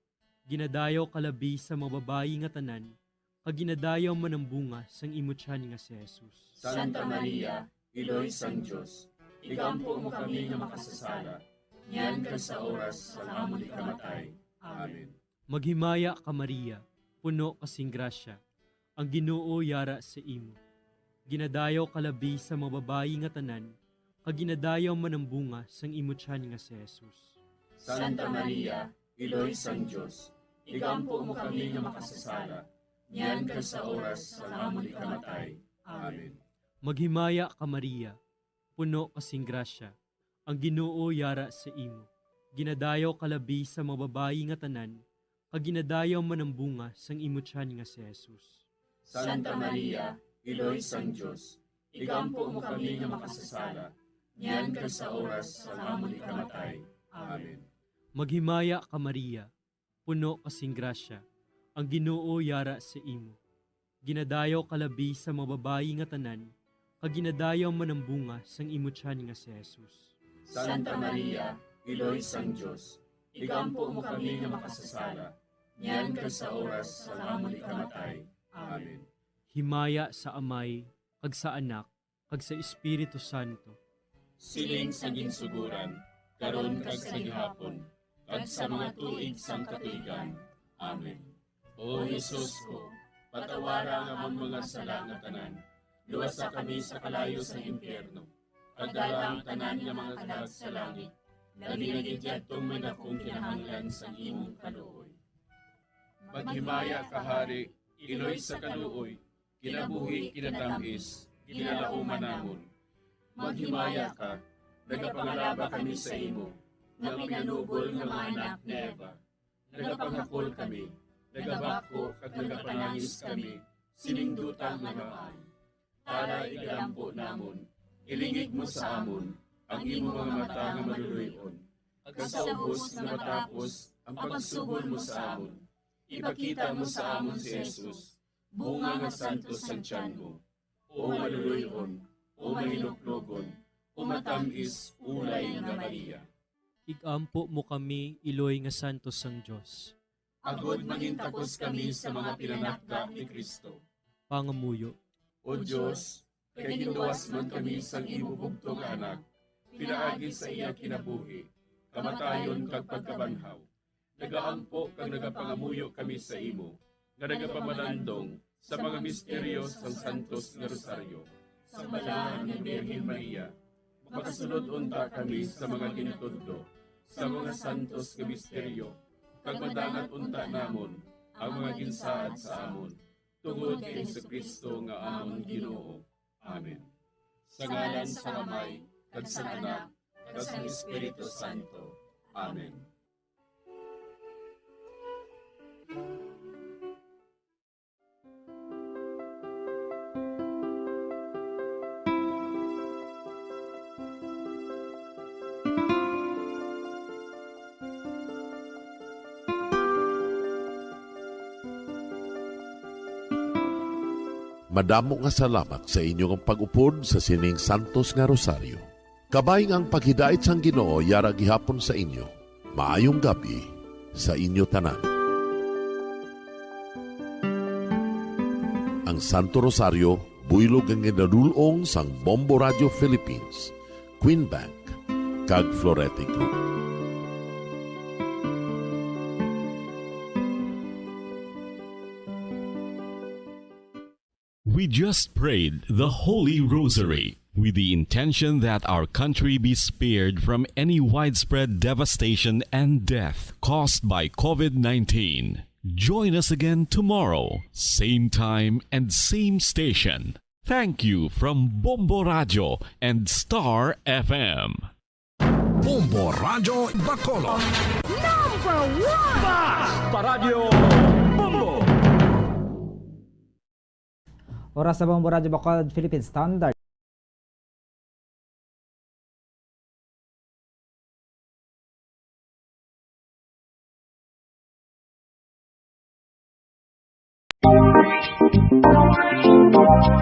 Ginadayaw ka labi sa mga babayi nga tanan, kag ginadayaw man ang bunga sang imo tiyan nga si Jesus. Santa Maria, Iloy sang Dios, igampo mo kami nga makasasala, niyan kag sa oras sang amon ikamatay. Amen. Maghimaya ka, Maria, puno ka sing grasya, ang Ginoo yara sa imo. Ginadayaw ka labi sa mga babayi nga tanan, kag ginadayaw man ang bunga sang imo tiyan nga si Jesus. Santa Maria, Iloy sang Dios, igampo mo kami nga makasasala, niyan kag sa oras sang amon ikamatay. Amen. Maghimaya ka, Maria, puno ka sing grasya, ang Ginoo yara sa imo. Ginadayaw ka labi sa mga babayi nga tanan, kag ginadayaw man ang bunga sang imo tiyan nga si Jesus. Santa Maria, Iloy sang Dios, igampo mo kami nga makasasala, niyan kag sa oras sang amon ikamatay. Amen. Maghimaya ka, Maria, puno ka sing grasya, ang Ginoo yara sa imo. Ginadayaw ka labi sa mga babayi nga tanan, kag ginadayaw man ang bunga sang imo tiyan nga si Jesus. Santa Maria, Iloy sang Dios, igampo mo kami nga makasasala, niyan kag sa oras sang amon ikamatay. Amen. Himaya sa Amay, kag sa Anak, kag sa Espiritu Santo. Siling sa ginsugoran, karon kag sa gihapon, kag sa mga tuig sang katuigan. Amen. O Jesus ko, patawara ang amon mga sala nga tanan, luwasa kami sa kalayo sang impyerno, kag dala ang tanan nga mga kalag sa langit, labi na gid yadtong may dakong kinahanglan sang imong kaluoy. Maghimaya ka, Hari, Iloy sa kaluoy, kinabuhi, kinatamis, ginalauman namon. Maghimaya ka, nagapangalaba kami sa imo, nga pinanubol nga mga anak ni Eva. Nagapangakol kami, nagabakho kag nagapanangis kami sining duta nga namaan. Tara, igalampo namon, ilingig mo sa amon ang imo mga mata nga maluloy-on, kag sa ubos nga matapos ang pagsugod mo sa amon, ipakita mo sa amon si Jesus, bunga nga santos sang tiyan mo, o maluloy-on, o mahinuklogon, o matam-is ulay nga Maria. Igampo mo kami, Iloy nga santos sang Dios. Agod mangintakos kami sa mga pinanakda ni Cristo. Pangamuyo. O Dios, kay ginluwas man kami sang imo bugtong nga Anak, pinaagi sa iya kinabuhi, kamatayon, kag pagkabanhaw, nagaampo kag nagapangamuyo kami sa imo, nga nagapamalandong sa mga misteryo sang Santos nga Rosaryo. Sa Balaan nga Birhen Maria, makasulod unta kami sa mga gintudlo sa mga santos nga misteryo, kag madangat unta namon ang mga ginsaad sa amon, tungod kay Jesu-Cristo nga amon Ginoo. Amen. Sa ngalan sang Amay, kag sang Anak, kag sang Espiritu Santo. Amen. Madamo nga salamat sa inyo nga pag-upod sa sining santos nga rosaryo. Kabay nga ang paghidait sang Ginoo yara gihapon sa inyo. Maayong gab-i sa inyo tanan. Ang Santo Rosario, buylog nga ginadul-ong sang Bombo Radio Philippines, Queen Bank, kag Florete Group. We just prayed the Holy Rosary with the intention that our country be spared from any widespread devastation and death caused by covid nineteen. Join us again tomorrow, same time and same station. Thank you from Bombo Radio and Star F M. Bombo Radyo Bacolod. Number one! Basta Radyo Bombo! Oras sa Bombo Radyo Bacolod, Philippine Standard.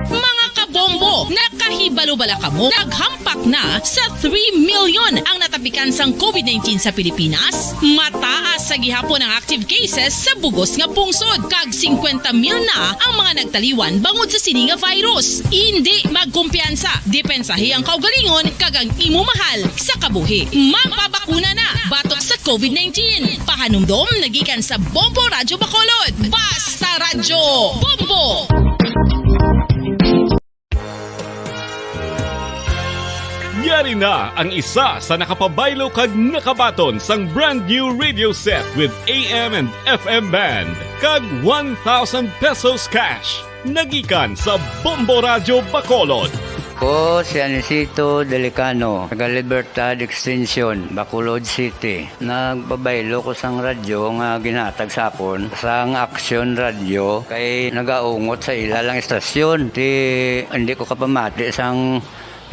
Mga kabombo, naka- Hibalo bala kamo, naghampak na sa three million ang natapikan sang covid nineteen sa Pilipinas? Mataas sa gihapon ang active cases sa bugos nga pungsod, kag singkwenta mil na ang mga nagtaliwan bangod sa sini nga virus. Indi magkumpiyansa, depensahi ang kaugalingon kag ang imo mahal sa kabuhi. Magpabakuna na batok sa covid nineteen. Pahanumdom nagikan sa Bombo Radyo Bacolod. Basta Radyo Bombo! Yari na ang isa sa nakapabaylo kag nakabaton sang brand new radio set with A M and F M band kag one thousand pesos cash. Nagikan sa Bombo Radyo Bacolod. Ko si Anisito Delicano, taga Libertad Extension, Bacolod City. Nagpabaylo ko sang radyo nga ginhatag sa akon sang Action Radio kay nagaungot sa ila lang istasyon. Ti, hindi ko kapamati sang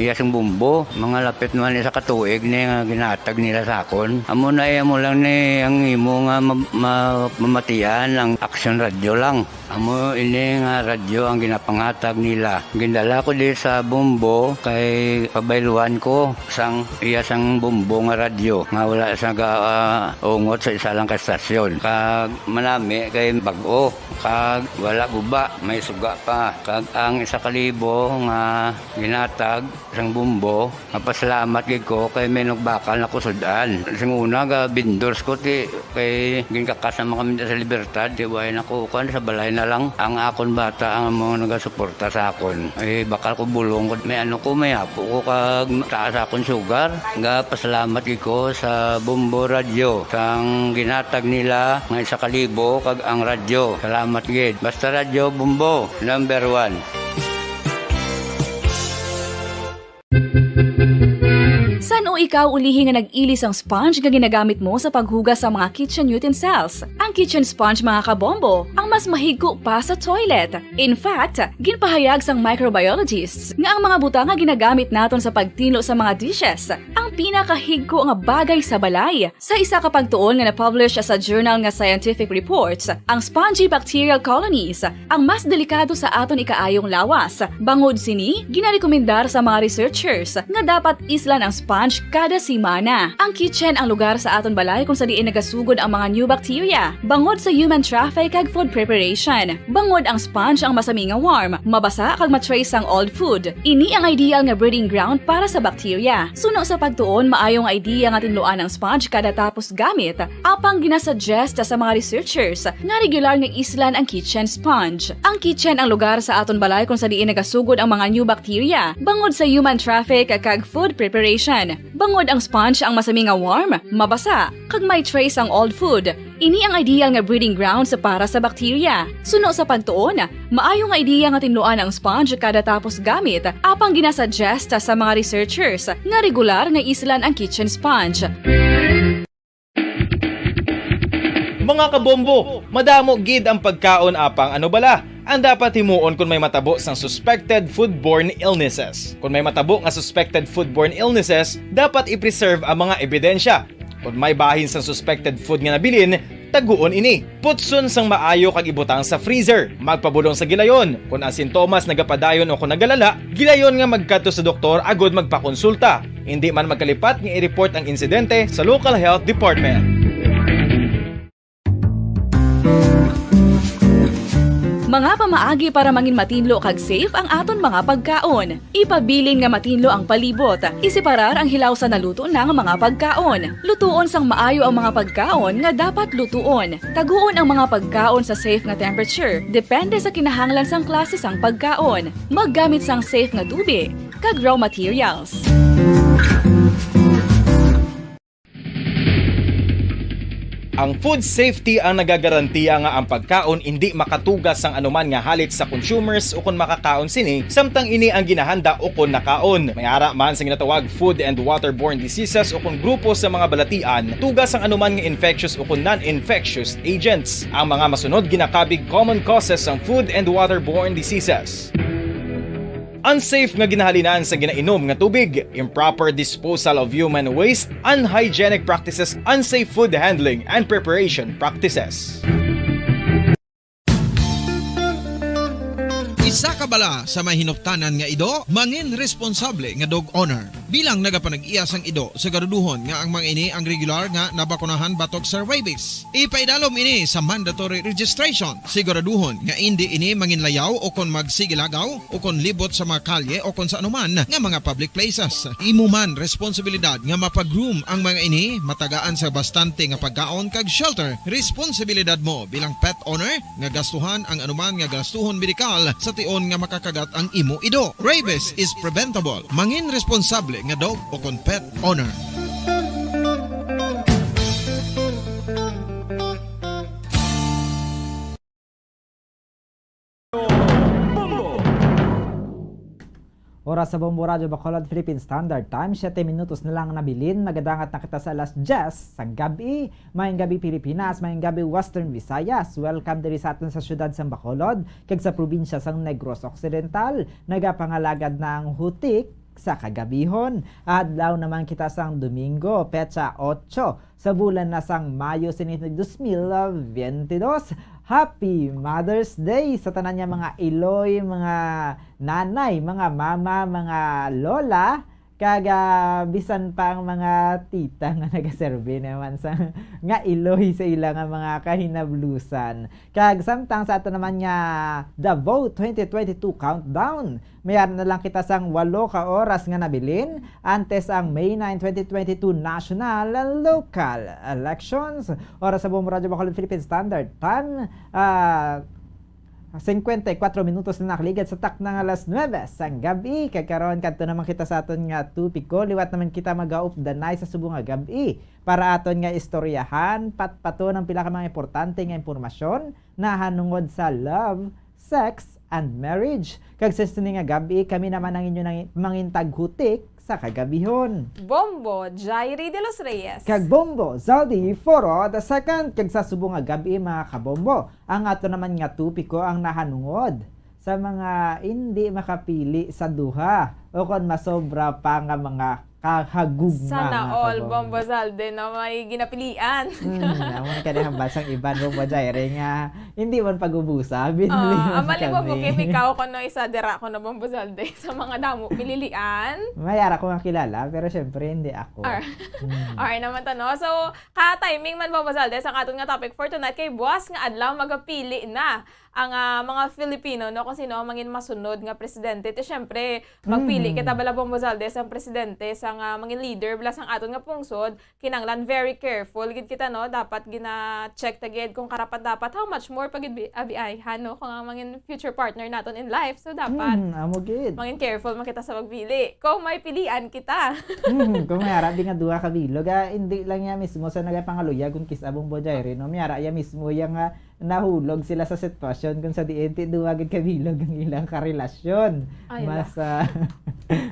iya sing bumbo. Mga lapit naman isa ka tuig ni nga ginhatag nila sa akon. Amo na, eh, amo lang ni ang imo nga ma-, ma-, mamatian ang Action Radio lang. Amo ini nga radyo ang ginapanghatag nila. Gindala ko di sa Bombo kay pabayluan ko sang iya sang Bombo nga radyo nga wala sa ga, ah, ungot sa isa lang ka stasyon. Kag manami kay bag-o, kag wala guba, may suga pa. Kag ang isa ka libo nga ginatag sang Bombo, mapasalamat gid ko kay may nagbakal na ko sud-an. Sing una, ga vendors ko, ti, kay ginkakas naman kami sa Libertad, ti, way na ko, kuwan, sa balay na lang. Ang akon bata ang mga nagasuporta sa akon. Eh, bakal ko bulong ko, may ano ko, may apo ko, kag taas akon sugar. Ga pasalamat gid ko sa Bombo Radyo, sang ginatag nila nga isa ka libo, kag ang radyo. Salamat gid. Basta Radyo Bombo, number one. San-o ikaw ulihi nga nag-ili sang sponge nga ginagamit mo sa paghugas sa mga kitchen utensils? Ang kitchen sponge, mga kabombo, ang mas mahigko pa sa toilet. In fact, ginpahayag sang microbiologists nga ang mga butang nga ginagamit naton sa pagtinlo sa mga dishes ang pinakahigko nga bagay sa balay. Sa isa ka pagtuon nga na-publish sa journal nga Scientific Reports, ang spongy bacterial colonies ang mas delikado sa aton ikaayong lawas. Bangod sini, ginarekomendar sa mga researchers nga dapat islan ang sponge kada semana. Ang kitchen ang lugar sa aton balay kung sa diin nagasugod ang mga new bacteria bangod sa human traffic kag food preparation. Bangod ang sponge ang masami nga warm, mabasa kag ma-trace sang old food. Ini ang ideal nga breeding ground para sa bacteria. Suno sa pagtuon, maayo nga idea nga tinluan ang sponge kada tapos gamit, apang ginasuggest sa mga researchers nga regular nga islan ang kitchen sponge. Ang kitchen ang lugar sa aton balay kung sa diin nagasugod ang mga new bacteria bangod sa human traffic kag food preparation. Bangod ang sponge ang masami nga warm, mabasa, kag may trace ang old food, ini ang ideal nga breeding grounds para sa bacteria. Suno sa pagtuon, maayo nga ideya nga tinluan ang sponge kada tapos gamit, apang ginasuggest sa mga researchers nga regular nga islan ang kitchen sponge. Mga kabombo, madamo gid ang pagkaon, apang ano bala ang dapat himuon kon may matabo sang suspected foodborne illnesses? Kon may matabo nga suspected foodborne illnesses, dapat i-preserve ang mga ebidensya. Kon may bahin sang suspected food nga nabilin, taguon ini. Putson sang maayo kag ibutang sa freezer. Magpabulong sa gilayon. Kon ang sintomas nagapadayon o kon nagalala, gilayon nga magkadto sa doktor agud magpakonsulta. Indi man magkalipat nga i-report ang insidente sa local health department. Mga pamaagi para mangin matinlo kag safe ang aton mga pagkaon. Ipabilin nga matinlo ang palibot. Iseparar ang hilaw sa naluto na nga mga pagkaon. Lutuon sang maayo ang mga pagkaon nga dapat lutuon. Taguon ang mga pagkaon sa safe nga temperature, depende sa kinahanglan sang klase sang pagkaon. Maggamit sang safe nga tubig kag raw materials. Ang food safety ang nagagarantiya nga ang pagkaon indi makatugas sang anuman nga halit sa consumers ukon makakaon sini, samtang ini ang ginahanda ukon nakaon. May ara man sa ginatawag food and waterborne diseases ukon grupo sa mga balatian, tugas sang anuman nga infectious ukon non-infectious agents. Ang mga masunod ginakabig common causes sang food and waterborne diseases. Unsafe nga ginahalinan sa ginainom nga tubig, improper disposal of human waste, unhygienic practices, unsafe food handling and preparation practices. Sa kabala sa may hinuptanan nga ido, mangin responsable nga dog owner. Bilang nagapanag-iya sang ido, siguraduhon nga ang mga ini ang regular nga nabakunahan batok sa rabies. Ipaidalom ini sa mandatory registration. Siguraduhon nga indi ini manginlayaw o kon magsigilagaw o kon libot sa mga kalye o kon sa anuman nga mga public places. Imo man responsibilidad nga mapa-groom ang mga ini, matagaan sa bastante nga pagkaon kag shelter. Responsibilidad mo bilang pet owner nga gastuhan ang anuman nga gastuhon medikal sa tion nga makakagat ang imo ido. Rabies is preventable. Mangin responsable nga dog o kon pet owner. Oras sa Bombo Radyo Bacolod, Philippine Standard Time, siyete minutos na lang nabilin, magadangat na kita sa alas diyes sang gab-i. Maayong gabi, Pilipinas, maayong gabi, Western Visayas. Welcome diri sa aton sa siyudad sang Bacolod, kag sa probinsya sang Negros Occidental. Nagapangalagad na ang hutik sa kagabihon. Adlaw naman kita sang Domingo, petsa otso sa bulan na sang Mayo sini dos mil veintidós. Happy Mother's Day sa tanan nga mga iloy, mga nanay, mga mama, mga lola, kag, ah, bisan pa ang mga tita nga nagaserbi naman sa, nga iloy sa ila nga mga kahinablusan. Kag samtang sa ato naman nga Davao twenty twenty-two countdown, mayara na lang kita sang walo ka oras nga nabilin antes ang May nine, twenty twenty-two national and local elections. Oras sa Bombo Radyo Bacolod, Philippine Standard Time, ah, singkwenta y kuwatro minutos na nakaligad sa takna nga alas nuebe sang gab-i. Kag karon, kadto naman kita sa aton nga topiko. Liwat naman kita magaupdanay sa subong nga gab-i para aton nga istoryahan, patpaton ang pila ka mga importante nga impormasyon nahanungod sa love, sex, and marriage. Kag sa sini nga gab-i, kami naman ang inyo nang-, mangintaghutik sa kagabihon. Bombo Jairi de los Reyes. Kag Bombo Zaldi Foro the second. Kag sa subong nga gab-i, mga kabombo, ang ato naman nga topiko ang nahanungod sa mga indi makapili sa duha o kon masobra pa nga mga kahagugma, Sana mga all, kabombo. Bombo Zalde, no? May ginapilian. Hmm, amo na kani hambal sang iban, Bombo Jairi, nga hindi man pag-ubusa, binli Ah, man ang kami. Bombo Kim, ikaw kuno isa dira kuno, Bombo Zalde, sa mga damo pililian. May ara ko nga kilala, pero syempre, hindi ako. Ar-, Hmm. Ar naman to, no? So, ka-timing man, Bombo Zalde, sa aton nga topic for tonight, kay buwas nga adlaw, magapili na ang, ah, mga Filipino, no, kung sino ang mangin masunod nga presidente. Ti, syempre, magpili Mhm. kita bala, Bombo Zalde, sang presidente sang, ah, mangin leader bala sang aton nga pungsod, kinahanglan very careful gid kita, no? Dapat gina-check ta gid kung karapat-dapat, how much more pa gid bi-, abi-, ay, ha, no? Kung ang mangin future partner naton in life. So, dapat Mhm, amo gid. mangin careful man kita sa pagpili. Kung may pilian kita. Mhm, kung may ara di nga duha ka bilog, ah, hindi lang niya mismo sa nagapangaluya kung kis-a, Bombo Jairi, no? May ara iya mismo iya nga nahulog sila sa sitwasyon kung sa diin ti duha gid ka bilog ang ilang karelasyon. Ay, Mas, ah,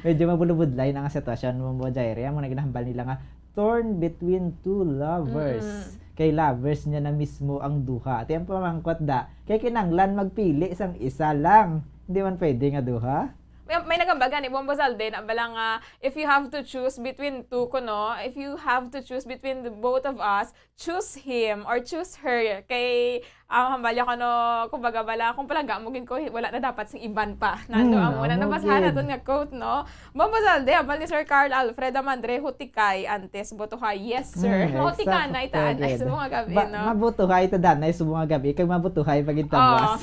medyo mabulubudlay na nga sitwasyon, Bombo Jairi. Amo na ginahambal nila nga torn between two lovers. Mm-mm. Kay lovers niya na mismo ang duha. Ti ang pamangkot da, kay kinanglan magpili sang isa lang. Hindi man pwede nga duha. May, may nagambal gani, Bombo Zalde, na bala nga, if you have to choose between two, kuno, if you have to choose between the both of us, choose him or choose her. Kay, ah, hambal ya ko, no, kumbaga bala, kung palangga mo gid ko, wala na dapat sing iban pa. Nando Hmm, amo na amo nabasahan gid. naton nga quote, no? Bombo Zalde, hambal ni Sir Carl Alfred Amandre, hutikay antes botohay. Yes, sir. Hmm, Mahutika exact, na ita anay gid. Sa mga gabi, Ba-, no? Mabutuhay ta danay sa mga gabi, kag mabutuhay pa gid ta Oh, buwas.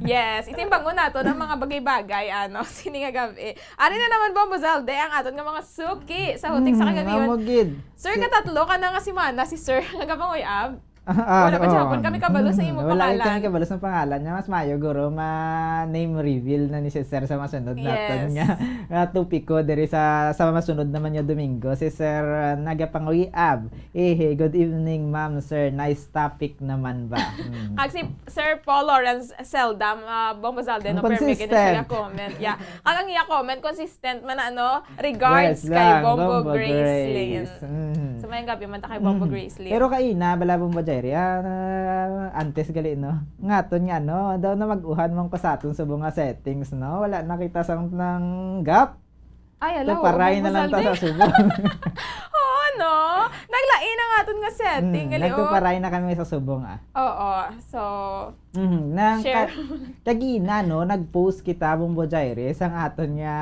Yes. Itimbangon nato ang mga bagay-bagay, ano, sini nga gabi. Ari na naman, Bombo Zalde, ang aton nga mga suki sa hutik sa Hmm, kagabihon. Amo gid. Sir, Si- katatlo ka na nga semana si Sir nga gapanguyab. Ah, ah, Wala pa oo. Gihapon kami kabalo sa imo Hmm, wala pangalan. Kami kabalo sa pangalan niya. Mas maayo, guro, ma-name reveal na ni si Sir sa masunod naton Yes. nga, nga topiko diri sa, sa masunod naman nga Domingo. Si Sir, ah, nagapanguyab. Ehe, good evening, ma'am, sir. Nice topic naman ba? Hmm. Kag si Sir Paul Lawrence Seldam, ah, Bombo Zalde, Ang no, permi gid siya consistent. Comment. Yeah. Kag ang iya comment, consistent man, ano, regards Yes kay lang, Bombo Bombo Grace Grace. Lane. Mm. So, maayong gabi man ta kay Bombo Mm. Grace Lane. Pero kaina, bala, Bombo Jairi, ah, antes gali, no? Ngaton nga, no? Daw na mag-uhan man ko sa aton subong nga settings, no? Wala na kita sang tanggap. Ay, ala, Taparay oo, na lang ta Bombo sa Zalde. Subong. Oo, No? Naglain ang aton nga setting, Hmm, gali, oh. Nagtuparay na kami sa subong, ah. Oo. So, Mhm. Nang share. Ka-, kagina, no, nag-post kita, Bombo Jaire, sang aton nga,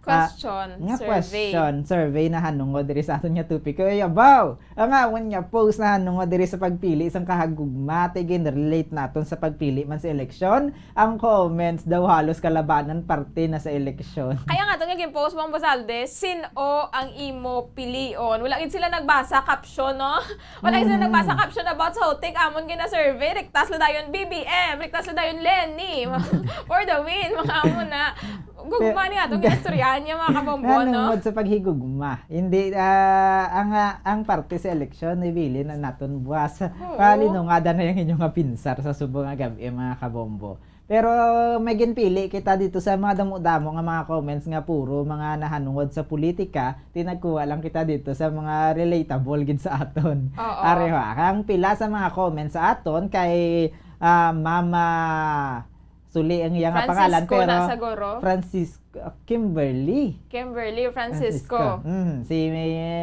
ah, question, nga survey. Question, survey na hanungod diri sa aton nga topic. Kay, abaw, ang amon nga post na hanungod diri sa pagpili sang kahagugma, ti gin-relate naton sa pagpili man sa eleksyon. Ang comments daw halos kalabanan parte na sa eleksyon. Kaya nga, ito nga gin-post mo, Bombo Zalde, sin-o ang imo pilion? Wala gid sila nagbasa caption, no? Wala gid sila Mm. nagbasa caption about sa Hotik. Amon gina-survey, rektas la dayon B B M, rektas la dayon Leni. For the win, mga amo na. Gugma Pe-, ni atong ga-, istoryahan niya, mga kabombo, no? Nanungod sa paghigugma. Hindi, ah, ang, ah, ang parte sa eleksyon, ibili na naton buwas. Oo. Palinungada na yung inyong nga pinsar sa subong nga gab-i, mga kabombo. Pero may ginpili kita dito sa mga damo-damo nga mga comments nga puro mga nahanungod sa politika, ti nagkuha lang kita dito sa mga relatable gid sa aton. Oo. Areha, ang pila sa mga comments sa aton kay, ah, Mama, suli ang iya nga pangalan, Francisco na pero siguro. Francisco, Kimberly. Kimberly Francisco. Francisco. Mm, si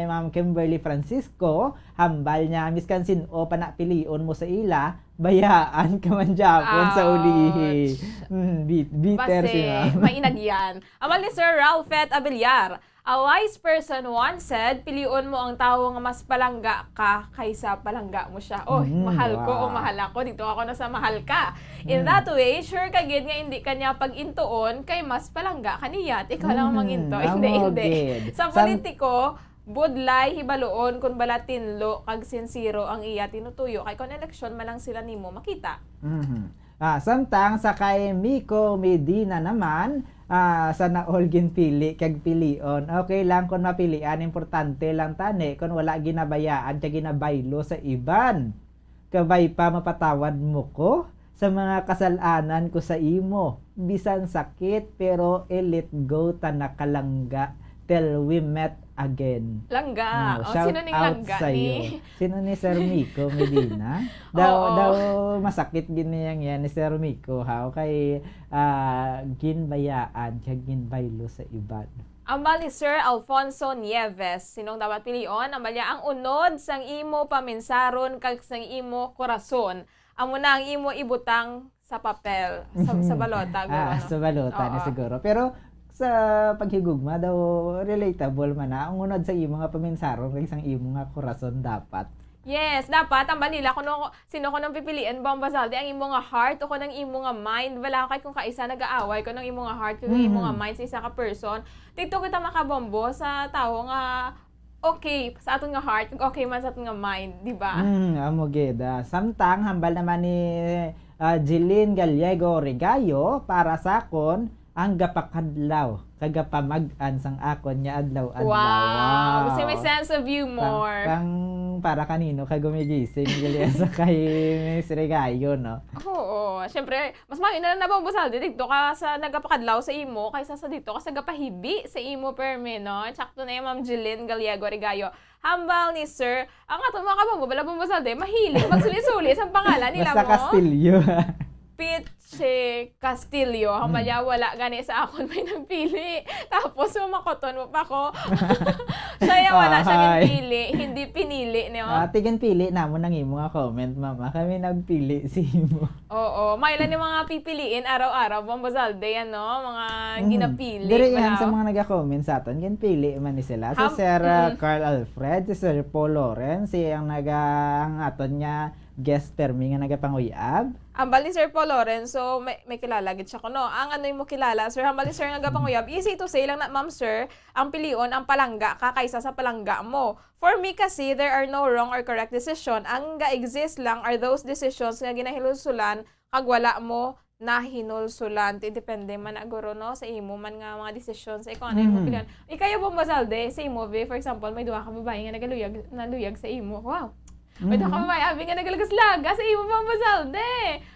Ma'am Kimberly Francisco, hambal niya, miskan sin-o pa na pilion mo sa ila, bayaan ka man gyapon sa ulihi. Ouch. Mm, bit-, bitter si Base, Ma'am. Mainag yan. Amal ni Sir Ralphet Abiliar, "A wise person once said, 'Pilion mo ang tawo nga mas palangga ka kaysa palangga mo siya.'" Oh, Mm, mahal ko o wow. mahal ako, dito ako na sa mahal ka. In Mm. that way, sure ka gid nga hindi ka niya pag-intuon kay mas palangga ka niya. At ikaw lang ang Mm, manginto. Hindi, amo hindi. gid. Sa Sam- politiko, budlay, hibaluon kung bala tinlo kag sinsero ang iya tinutuyo, kay kung eleksyon man lang sila nimo makita. Mhm. Ah, samtang sa kay Miko Medina naman, ah, sana all ginpili kag pilion. Okay lang kung mapilian, importante lang tani kung wala ginabayaan kag ginabaylo sa iban. Kabay pa mapatawad mo ko sa mga kasal-anan ko sa imo. Bisan sakit, pero i-let go ta na ka langga till we met again. Langga. Oh, O, shout sino ning out langga sa ni? iyo. Sino ni Sir Miko Medina? Daw, Oo. daw masakit gid niya yan ni Sir Miko, ha? Kay, ah, ginbayaan kag ginbaylo sa iban. Ambal ni Sir Alfonso Nieves, sinong dapat pilion? Ambal niya, ang unod sang imo paminsaron kag sang imo korason, amo na ang imo ibutang sa papel, sa, sa Mhm. balota, Ah, guro, no? sa balota na Oo. siguro. Pero sa paghigugma daw, relatable man na. Ang unod sa imo nga paminsaron kag sang imo nga korason dapat. Yes, dapat ang balila kuno sino ko nang pipilian, Bombo Zaldi, ang imo nga heart o kung ang imo nga mind. Wala kay kung kaisa nag-aaway, kung ang imo nga heart, kung ang imo nga Mhm. mind sa isa ka person. Dito kita makabombo sa tawo nga okay sa aton nga heart, kung okay man sa aton nga mind, di ba? Mm, amo gid, ah. Samtang hambal naman ni, ah, Jeline Gallego Regayo, para sa akon, ang gapakadlaw kag gapamag-an sang akon nga adlaw-adlaw. Wow! Wow! Kasi may sense of humor. Pang, pang, para kanino ka gumigising, Julia, sa kay Miss Regayo, no? Oo. Siyempre, mas maayo na lang na, Bombo Zaldi, dito ka sa nagapakadlaw sa imo kaysa sa dito ka sa gapahibi sa imo permi, no? Tsakto na yan, Ma'am Jeline Gallego Regayo. Hambal ni Sir, ang aton mga kabombo, bala, Bombo Zaldi, mahilig magsuli-suli sa pangalan nila Basta mo. Castillo. Piche Castillo. Ang Hmm. mali, wala gani sa akon may nagpili. Tapos, mamakoton mo pa ko. Siya yung wala siya Ahay. ginpili, hindi pinili, no? Ah, ti ginpili namon ang imo nga comment, mama. Kami nagpili sa imo. Oo. May lang yung mga pipiliin araw-araw, Bombo Zalde, ano? Mga Mhm. ginapili, Diri yan wala. sa mga naga-comment sa aton, ginpili man ni sila. So, Ham-, Sir, ah, mm. Carl Alfred, si Sir Paul Lawrence, si ang naga-, ang aton nga guest permi nga nagapanguyab. Ambal ni Sir Paul Lawrence, so may, may kilala gid siya kuno. Ang ano yung mo kilala, sir? Ambal ni Sir nga gapanguyab. Easy to say lang na, ma'am, sir, ang pilion, ang palangga ka kaysa sa palangga mo. For me kasi, there are no wrong or correct decision. Ang ga-exist lang are those decisions nga ginahinulsulan kag wala mo nahinulsulan. Ti depende man na, guro, no, sa imo man nga mga desisyon, sa ikaw, ano yung Mhm. pilihan. Ikaw, Bombo Zalde, sa imo, be, for example, may duha ka babae nga nagaluyag, naluyag sa imo. Wow. May duha ka Mhm. babae, abi, nga nagalagas-lagas sa imo, Bombo Zalde.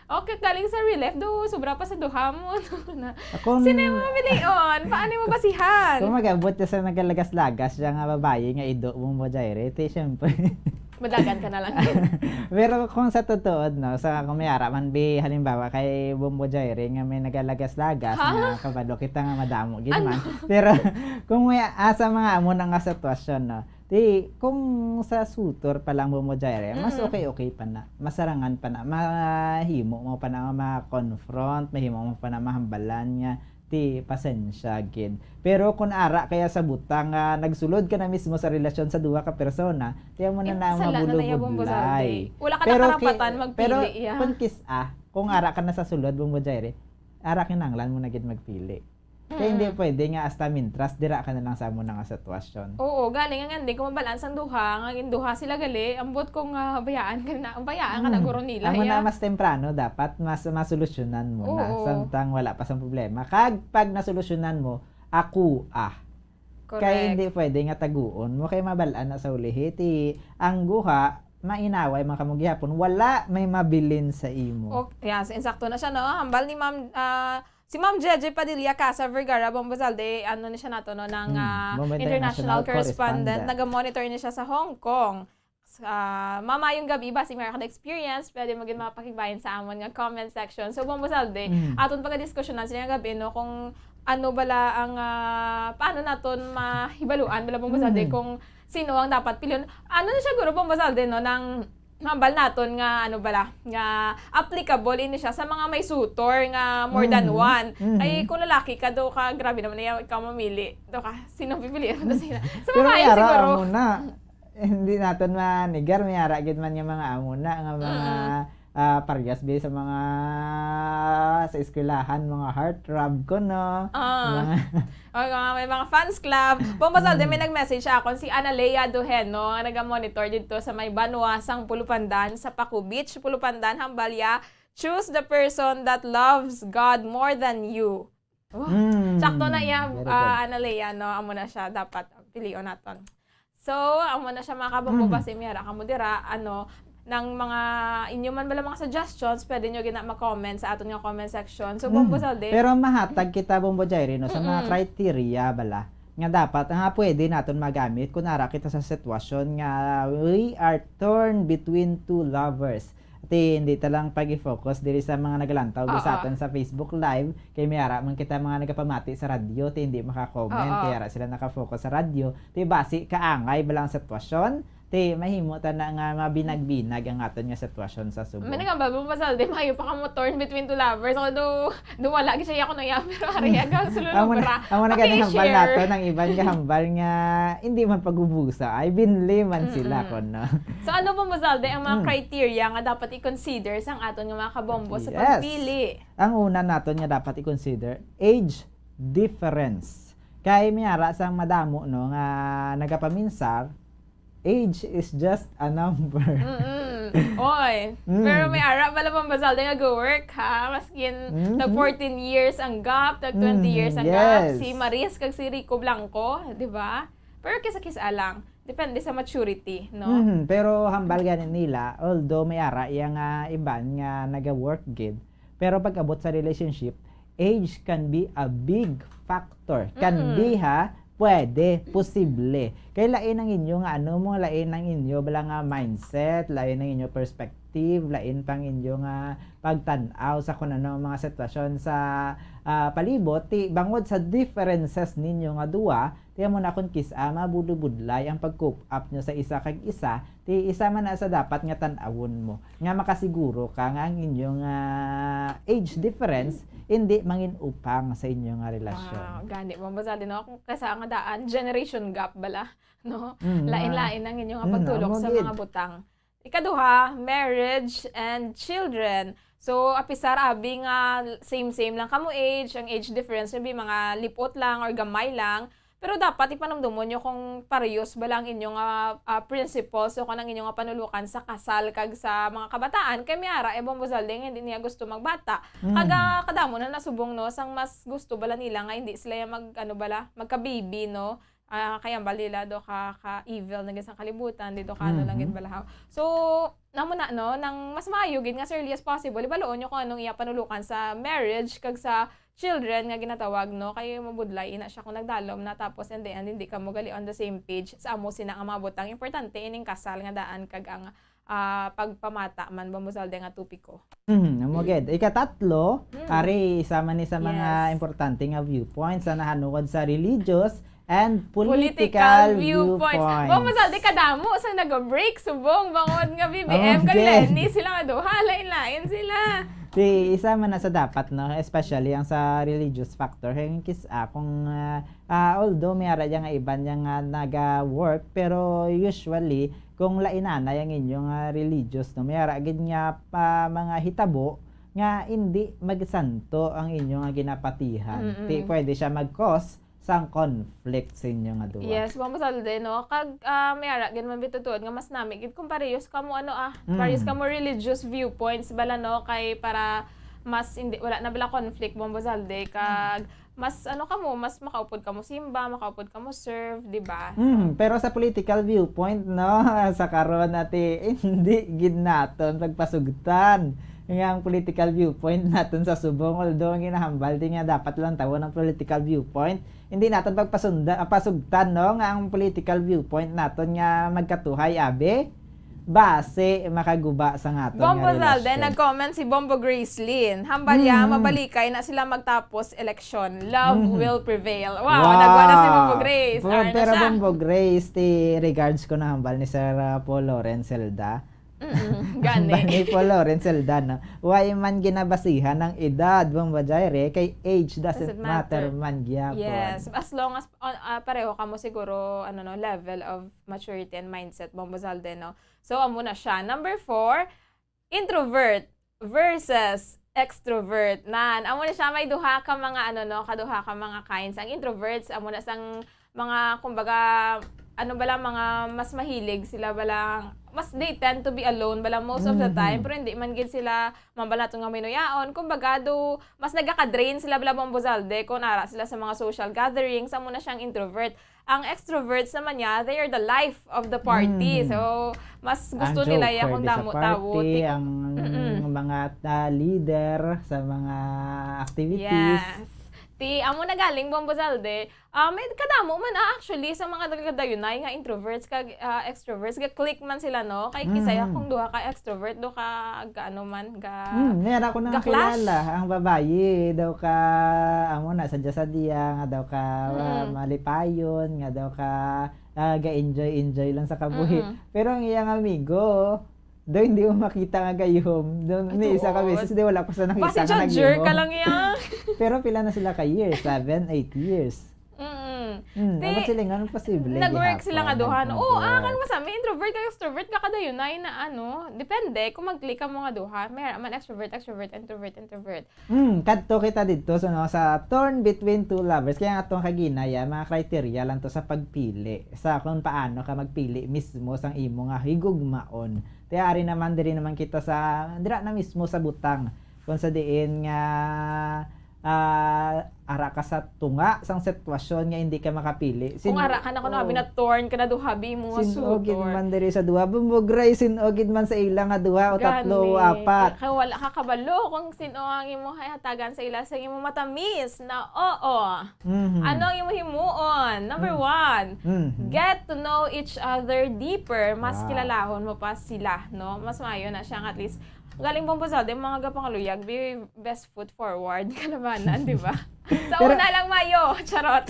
Okay, galing sa real life, do, sobra pa sa duha mo. Na, Ako, sino yung mga pilion? Paano mo basihan? Kung mag-abot ka sa nagalagas-lagas siya nga babae nga ido mo mo, Jaire, ti, syempre. Madagan ka na lang. Pero kung sa totoo, no, sa, kung may ara man, bi, halimbawa, kay Bombo Jaire nga may nagalagas-lagas, Ha? nga kabalo kita nga madamo gid Ano? man. Pero kung may asa mga amo na nga sitwasyon, no, Ti, kung sa sutor pa lang, Bombo Jaire, mas Mm-mm. okay-okay pa na. Masarangan pa na. Mahimo mo pa na ma-confront, mahimo mo pa na mahambalan nga, ti, pasensya, gid. Pero kung ara kaya sa butang nga nagsulod ka na mismo sa relasyon sa duha ka persona, ti amo na Eh, na ang sala na na iya, Bombo mabulubudlay. Zalde. Wala ka na Pero ki-, karapatan magpili, pero iya. Kung kis-a, kung ara ka na sa sulod, Bombo Jaire, ara kinahanglan mo na gid magpili. Kaya hindi Mm. pwede nga hasta mintras dira ka na lang sa amo na nga sitwasyon. Oo, galing nga hindi ko mabalaan sang duha, nga ginduha sila gali, ambot kung, ah, bayaan ka na, bayaan ka na Mm. guro nila, Amo na iya. Mas temprano dapat mas masolusyonan mo na Oo. samtang wala pa sang problema. Kag pag nasolusyonan mo, ako ah. Kay Correct. hindi pwede nga taguon mo kay mabalaan na sa ulihi ti ang guha mainaway man kamo gihapon, wala may mabilin sa imo. Okay, yes, insakto na siya, no? Hambal ni Ma'am, ah, si Ma'am Jeje Padilla Casa Vergara, Bombo Zalde, ano ni siya nato, no, ng Hmm, ah, Bombo international International correspondent. Correspondent. Naga-monitor ni siya sa Hong Kong. Sa, mamayong gabi ba si American Experience? Pwede mo gid mapakigbayan sa amon nga comment section. So, Bombo Zalde, Mm. aton pagadiskusyonan sa nga gabi, no, kung ano bala ang, ah, paano naton mahibaluan bala, Bombo Zalde, Mm. kung sino ang dapat pilion. Ano na siya, guro, Bombo Zalde, no, nang hambal naton nga, ano bala, nga applicable ini siya sa mga may sutor nga more than Mhm. one. Mhm. Ay, kung lalaki ka, do ka, grabe naman na ikaw mamili. Do ka, sino pipiliin mo na sila? Sa Pero babae may ara siguro. Amo na. Hindi naton manigar, may ara gid man nga mga amo na, nga mga, Mm-mm. ah, parehas bi sa mga sa eskwelahan, mga heartthrob ko, no? Ah. Mga O, nga, may mga fans club. Bombo Zalde, may Mm. nag-message sa akon, si Analea Duheno, nga naga-monitor dito sa may Banwa, sang Pulupandan, sa Paco Beach, Pulupandan, hambal ya, "Choose the person that loves God more than you." Wow. Mm, Sakto na iya, very ah, good. Analea, no? Amo na siya, dapat pilion naton. So, amo na siya, mga kabombo, Mm. basi may ara kamo dira, ano, nang mga inyo man bala mga suggestions, pwede nyo gina mag-comment sa aton nga comment section. So, Mm. Bombo Zalde. Pero mahatag kita, Bombo Jaire, no, sa mga Mm-mm. criteria bala nga dapat nga pwede naton magamit kung ara kita sa sitwasyon nga we are torn between two lovers. Ti hindi ta lang pag-i-focus diri sa mga nagalantaw Oo. sa aton sa Facebook Live, kay may ara man kita mga nagapamati sa radyo, ti hindi maka-comment, Oo. kay ara sila naka-focus sa radyo. Ti basi kaangay bala ang sitwasyon, ti mahimo ta na nga mabinag-binag ang aton nga sitwasyon sa subong. May nagambal mo, Pasal, di mayo pa ka mo torn between two lovers. Although, do wala gid siya ako na yan, pero ari aga, Amo na, sululubra. amo na gani hambal Paki-share. Nato, ang iban nga hambal nga hindi man pag-ubusa, ay binli man sila Mm-mm. kon, no? So, ano po, Mazalde, ang mga Mm. criteria nga dapat i-consider sang aton nga mga kabombo sa Yes. pagpili? Ang una naton nga dapat i-consider, age difference. Kay may ara sang madamo, no, nga nagapaminsar, age is just a number. Mm-mm. Oy. Mm. Pero may ara pala pang Bazalde nga go-work, ha? Maskin Mhm. tag fourteen years ang gap, tag twenty years ang Mhm, gap. yes. Si Maris kag si Rico Blanco, di ba? Pero kisa-kisa lang. Depende sa maturity, no? Mhm, pero hambal gani nila, although may ara iya nga iban nga naga-work gid, pero pag abot sa relationship, age can be a big factor. Can Mm. be, ha, pwede, posible. Kay lain ang inyo nga ano mo, lain ang inyo bala nga mindset, lain ang inyo perspective, lain pang inyo nga pagtan-aw sa kung ano ang mga sitwasyon sa, ah, palibot. Ti bangod sa differences ninyo nga duwa, ti amo na kon kis-a mabudlay-budlay ang pag-cope up nyo sa isa kag isa, ti isa man na sa dapat nga tan-awon mo, nga makasiguro ka nga ang inyo nga age difference hindi mangin-upang sa inyo nga relasyon. Wow, gani mo, Mazalde, no? Kung kasa nga daan, generation gap bala, no? Mm, Lain-lain ang inyo nga mm, pagtulok amo sa gid. Mga butang. Ikaduha, marriage and children. So, apisar abi nga same-same lang kamo age, ang age difference maybe mga lipot lang or gamay lang. Pero dapat ipanumdumon nyo kung parehas ba lang inyo nga, ah, principles o kung ang inyo nga panulukan sa kasal kag sa mga kabataan. Kay may ara, eh, Bombo Zalde nga hindi niya gusto magbata. Mm. Kaga kadamo na nasubong, no, sang mas gusto bala nila nga hindi sila yung mag, ano bala, magka-baby, no? Ah, kaya ang balila do ka, ka evil na gid sa kalibutan, dito ka ano lang gid Mhm. balahaw. So, namo na, no, nang mas maayo gid nga as early as possible, ibaluon nyo kung anong iya panulukan sa marriage kag sa children nga ginatawag, no, kay mabudlay ina siya kung nagdalom na, tapos in the end hindi ka mo gali on the same page sa amo sina nga mga butang. Importante ining kasal nga daan kag ang, ah, pagpamata man ba, Mazalde, nga topiko. Mhm, amo gid. Ikatatlo, Mm. ari isa man ni sa mga Yes. importante nga viewpoints sa nahanungod sa religious and political viewpoints. Political viewpoints. Wa, masal, di kadamo sa nag-break, subong, bangod nga B B M, kag Lenny, sila nga duha, lain-lain sila. Di, isa man na sa dapat, no? Especially ang sa religious factor. Kay kis-, ah, kung, ah, ah, although may ara dyan nga iban dyan nga naga-work, pero usually, kung lainanay ang inyo nga religious, no? May ara gid nga pa, mga hitabo nga hindi magsanto ang inyo nga ginapatihan. Mm-mm. Ti, pwede siya mag-cause sang conflict sa inyo nga duha. Yes, Ma'am Salde, no? Kag, ah, may ara gid man bitutuod nga mas nami gid kung parehas kamo, ano, ah, Mm. parehas kamo religious viewpoints bala, no? Kay para mas hindi, wala na bala conflict, Ma'am Salde, kag mas, ano, kamo, mas makaupod kamo simba, makaupod kamo serve, di ba? Mm, pero sa political viewpoint, no? Sa karon, ati, hindi gid naton pagpasugtan nga ang political viewpoint naton sa subong, although ang ginahambal di nga dapat lang tawon ang political viewpoint, hindi naton pagpasunda-, pasugtan, no, nga ang political viewpoint naton nga magkatuhay, abi, basi makaguba sa nga aton nga relasyon. Bombo Zalde, nag-comment si Bombo Grace Lynn. Hambal niya, Mm. mabalikay na sila magtapos eleksyon. Love Mm. will prevail. Wow, Wow. nagwa na si Bombo Grace. Bo-, Ano pero siya? Bombo Grace, ti regards ko na hambal ni Sir, uh, Paul Lawrence Zelda. Mm-mm, gani. Hambal ni Paul Lawrence Zelda, no? Wa man ginabasihan ang edad, Bombo Jaire, kay age doesn't Doesn't matter matter. man gyapon. Yes, as long as, uh, uh, pareho kamo siguro, ano, no, level of maturity and mindset, Bombo Zalde, no? So, amo na siya. Number four, introvert versus extrovert. Nan, amo na siya, may duha ka mga, ano, no, kaduha ka mga kinds. Ang introverts, amo na sang mga, kumbaga, ano bala, mga mas mahilig sila bala, mas they tend to be alone bala most of the Mhm. time, pero hindi man gid sila mambal nato nga minuyaon. Kumbaga, do, mas nagaka-drain sila bala, Bombo Zalde, kung ara sila sa mga social gatherings, amo na siyang introvert. Ang extroverts naman niya, they are the life of the party. Mm. So, mas gusto Ang nila ya joker kung di sa damo tawo, party, ti-, ang mm-mm. mga, ah, leader sa mga activities. Yes. Ti, amo na galing, Bombo Zalde. Ah, may kadamo man, ah, actually, sa mga nagkadayunay nga introverts kag, ah, extroverts, ga-click man sila, no? Kay kisaya Mm. kung duha ka extrovert, duha ka, ga-, ano man, ga-, Mm, meron ako nang ga-clash. Kilala, ang babayi daw ka, amo na, sadya-sadya, nga daw ka, ah, Mm. malipayon, nga daw ka, ah, ga-enjoy-enjoy lang sa kabuhi. Mm-mm. Pero ang iyang amigo, daw hindi mo makita nga gayuhom. Daw, Ay, ni isa ka tuod. Beses, di wala ko sa nakita Basi nga judger ka gayuhom. Lang iya. Pero pila na sila ka years? Seven, eight years. Mm-mm. Hmm, Ti, dapat sila nga, posible nag-work gihapon sila nga ang duha, no? Oo, ah, introvert. Kan masami, introvert kag extrovert, kakadayunay na, ano, depende kung mag-click ka mo nga duha. May man extrovert, extrovert, introvert, introvert. Hmm, kadto kita didto, so, no, sa torn between two lovers. Kaya nga atong kaginaya, mga criteria lang to sa pagpili. Sa kung paano ka magpili mismo sang imo nga higugmaon. Ti ari naman, diri naman kita sa, dira na mismo sa butang. Kung sa diin nga, ah, ara ka sa tunga sang sitwasyon nga hindi ka makapili. Kung Sin-, ara ka na, kung oh. Abi na torn ka na, duha abi mo nga Sin-o gid sutor. Man diri sa duha. Bumbugray, sin-o gid man sa ila nga duha o tatlo o Gani. Apat. Kay wala ka kabalo kung sin-o ang imo hatagan sa ila sa imo matamis na oo. Mhm. Ano ang imo himuon? Number Mm. one, Mhm. get to know each other deeper. Mas Wow. kilalahon mo pa sila, no? Mas maayo na siya nga at least galing Bombo Zalde, mga gapangaluyag, be best foot forward, kalabanan, di ba? Sa Pero una lang, Mayo. Charot.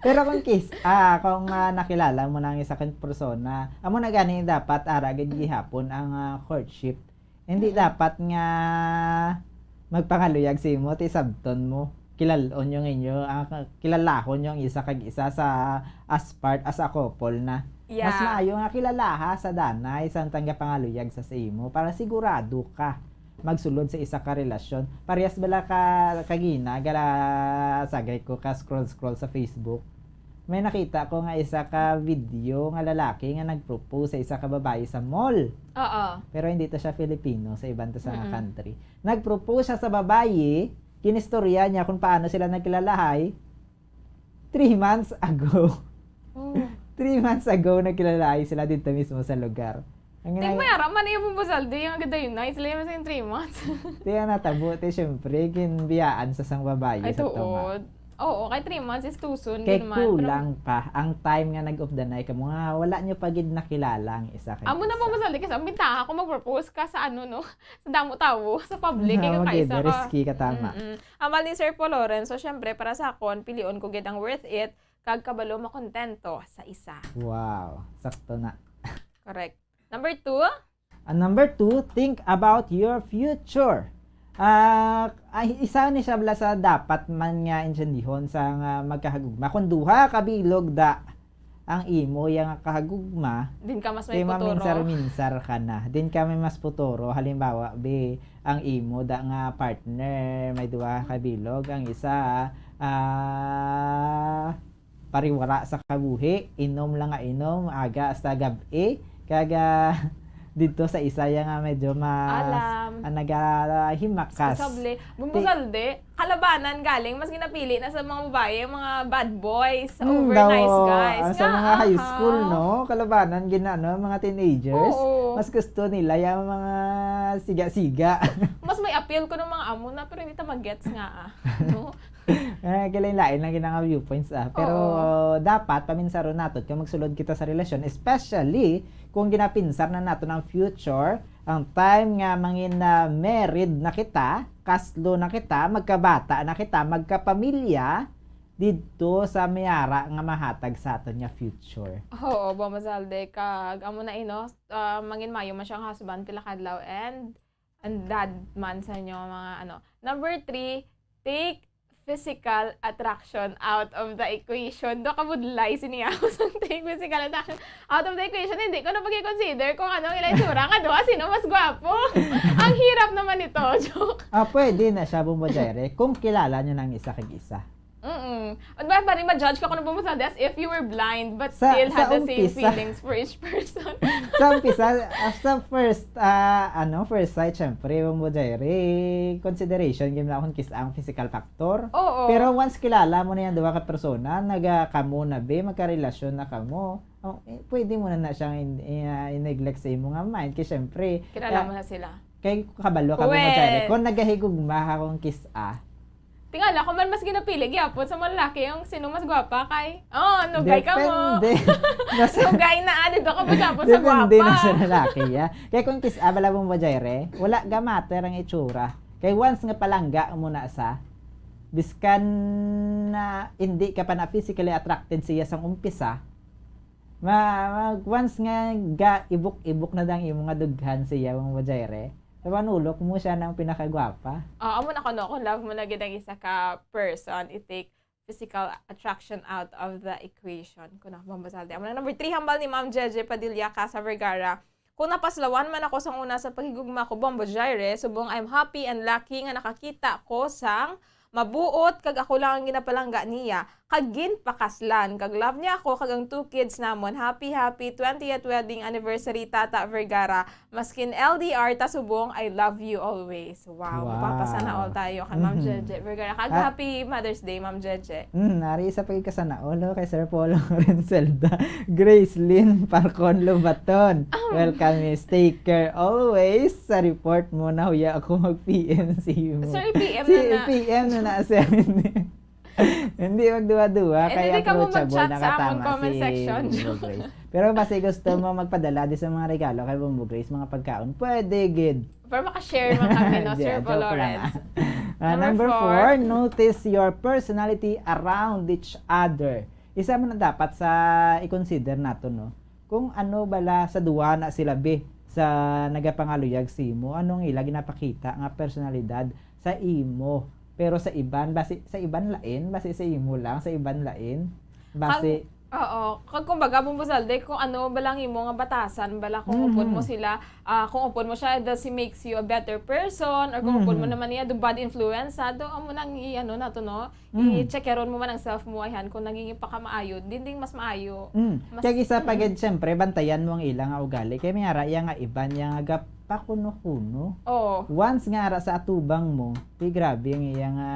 Pero kung kiss, ah, kung, ah, nakilala mo na ang isa kang persona, amo na gani dapat ara gid gihapon ang, ah, courtship. Hindi Mm. dapat nga magpangaluyag sa imo, ti sabton mo. Kilal-on yung inyo, ah, kilalahon yung isa kag isa sa as part, as a couple na. Mas Yeah. maayo nga kilalaha sa danay sang tanggapangaluyag sa, sa imo para sigurado ka magsulod sa isa ka relasyon. Parehas bala ka, kagina, gala, sagay ko ka scroll-scroll sa Facebook. May nakita ko nga isa ka video nga lalaki nga nag-propose sa isa ka babayi sa mall. Oo. Pero hindi to siya Filipino, sa iban to sa Mm-mm. country. Nag-propose siya sa babayi, kinistorya niya kung paano sila nagkilalahay three months ago. Oh. Three months ago, nagkilalahay sila dito mismo sa lugar. Ang Ting ginag- may ara man, iya mo ba, Saldi? Yung agad ayun na, sila yung sa three months. Ti, ang natabo, ti, syempre, ginbiyaan sa sang babayi Ay, sa tunga. Tuod. Oo, kay three months is too soon, Kay gid man, pero kulang pa ang time nga nag-updanay ka mo nga wala nyo pa gid nakilala ang isa kay Amo na isa. Po, Saldi, kasi ang bintaha kung mag-propose ka sa ano, no? Sa damo tawo, sa public, Oo, ikaw ka gid, isa ka. Risky ka, tama. Mm-mm. Amal ni Sir Paul Lorenzo, syempre, para sa akon, pilion ko gid ang worth it. kag kabalo makontento sa isa. Wow, sakto na. Correct. Number two, And number two, think about your future. Ah, ay, isa ni siya bala sa dapat man nga intindihon sa nga magkahagugma. Kung duha ka bilog da ang imo yang kahagugma, din ka mas may kay futuro. maminsar-minsar ka na. Din ka may mas futuro. Halimbawa, be, ang imo da nga partner, may duha ka bilog. Ang isa, ah, pariwara sa kabuhi, inom lang nga inom, aga hasta gab-i. Kag, ah, didto sa isa ya nga medyo mas Alam. ah, nagahimakas. Sable. Bumbuzalde, kalabanan galing, mas ginapili na sa mga babae, ang mga bad boys, Hmm, over daw, nice guys. ah, sa Nga, mga high aha. School, no? Kalabanan, ginano, mga teenagers. Oo. Mas gusto nila yung mga siga-siga. Mas may appeal ko ng mga amo na, pero hindi ta mag-gets nga, ah. No? Eh, kalain-lain lang yun ang viewpoints, ah. Pero Oo. dapat, paminsaron nato kung magsulod kita sa relasyon, especially kung ginapinsar na nato ang future, ang time nga mangin na married na kita, kaslo na kita, magkabata na kita, magkapamilya, didto sa mayara nga mahatag sa aton nga future. Oo, Bomba Zalde, kag amo na ino, ah, mangin mayo man siyang husband pila kadlaw and and dad man sa inyo mga ano. Number three, take physical attraction out of the equation. Do kabudlay sini ako sa take physical attraction out of the equation. Hindi ko na pag-consider kung ano ang ilang itsura nga duha, sino mas gwapo. Ang hirap naman nito, joke. Ah, pwede na siya, Bombo Jaire, kung kilala nyo ng isa kag isa. Mm-mm. At ba, ba ma-judge ka kung ano as if you were blind but Sa- still had sa the same umpisa. Feelings for each person? Sa umpisa, ah, sa first, ah, ano, first sight, syempre, Bombo Jaire, consideration, game na akong kiss ang physical factor. Oo. Pero once kilala mo na yung duha ka persona, naga kamo na be, magkarelasyon na kamo, oh, eh, pwede mo na na siyang in, in, ah, i-neglect sa imo nga mind. Kay syempre, Kilala ah, mo na sila. kay kabalo ka Uwe. Bombo Jaire. Kung nagahigugma ka kung kiss ah, Tingala ko man mas ginapili gyapon sa mga lalaki yung sino mas gwapa kay. Oh, nugay ka mo. Depende. Nasa- Nugay na, ah, dito ka maghapon sa Depende gwapa. na sa lalaki, ya. Kaya kung kiss ah, bala Bombo Jaire, wala ga matter ang itsura. Kay once nga palangga mo na sa, biskan na hindi ka pa na physically attracted siya sang umpisa, ma, ma- once nga ga ibok-ibok na dang imo nga dughan siya, Bombo Jaire, manulok mo siya ng pinakagwapa. Oh, amo na ko, no, kung love mo na gid ang isa ka person, i-take physical attraction out of the equation. Kuno, Bombo Zalde. Amo na number three, hambal ni Ma'am Jeje Padilla, Casa Vergara. Kung napaslawan man ako sang una sa paghigugma ko, Bombo Jaire, subong I'm happy and lucky nga nakakita ko sang mabuot kag ako lang ang ginapalangga niya kag ginpakaslan, kag love niya ako kag ang two kids namon. Happy, happy twentieth wedding anniversary, Tata Vergara. Maskin L D R ta subong, I love you always. Wow, Wow. Mapapasana all tayo kay Ma'am Mhm. Jeje Vergara. Kag Ah. happy Mother's Day, Ma'am Jeje. Hmm, ari isa pag kasana all, oh, kay Sir Paul Renzelda, Gracelyn Falcon Lobaton. Oh. Welcome, is take care always. Sa report mo na, huya ako mag-P M sa imo. Sir, P M Si na na. P M na na, sir. Hindi magduwa-duwa, Eh, kaya hindi ka mo approachable, mag-chat sa among nakatama comment si section. Bombo Grace. Pero basi gusto mo magpadala di sa mga regalo kay Bombo Grace, mga pagkaon, pwede gid. Para makashare man kami, no, Hindi, Sir joke lang, Florence. ah. Ah, Number number four. four, notice your personality around each other. Isa man ang dapat sa i-consider nato, no? Kung ano bala sa duwa na sila, be, sa nagapangaluyag sa imo, anong ila ginapakita nga personalidad sa imo? Pero sa iban, basi sa iban lain, basi sa imo lang, sa iban lain. Basi, Oo. Kag kumbaga, Bombo Zalde, kung ano ba lang imo nga batasan, bala kung Mhm. upod mo sila, ah, kung upod mo siya, does he makes you a better person? Or kung upod mo Mhm. naman niya, do bad influence, ha? Do, amo nang i-, ano na to, no? Mhm. I-checkeron mo man ang self mo, ayhan, kung naging pakamaayo, dinding mas maayo. Mm. Mas- Kaya isa pa Mm. gid, syempre, bantayan mo ang ila nga ugali. Kaya may ara iya nga iban niya nga gapakuno-kuno. Oo. Once nga ara sa atubang mo, di grabe ang iya nga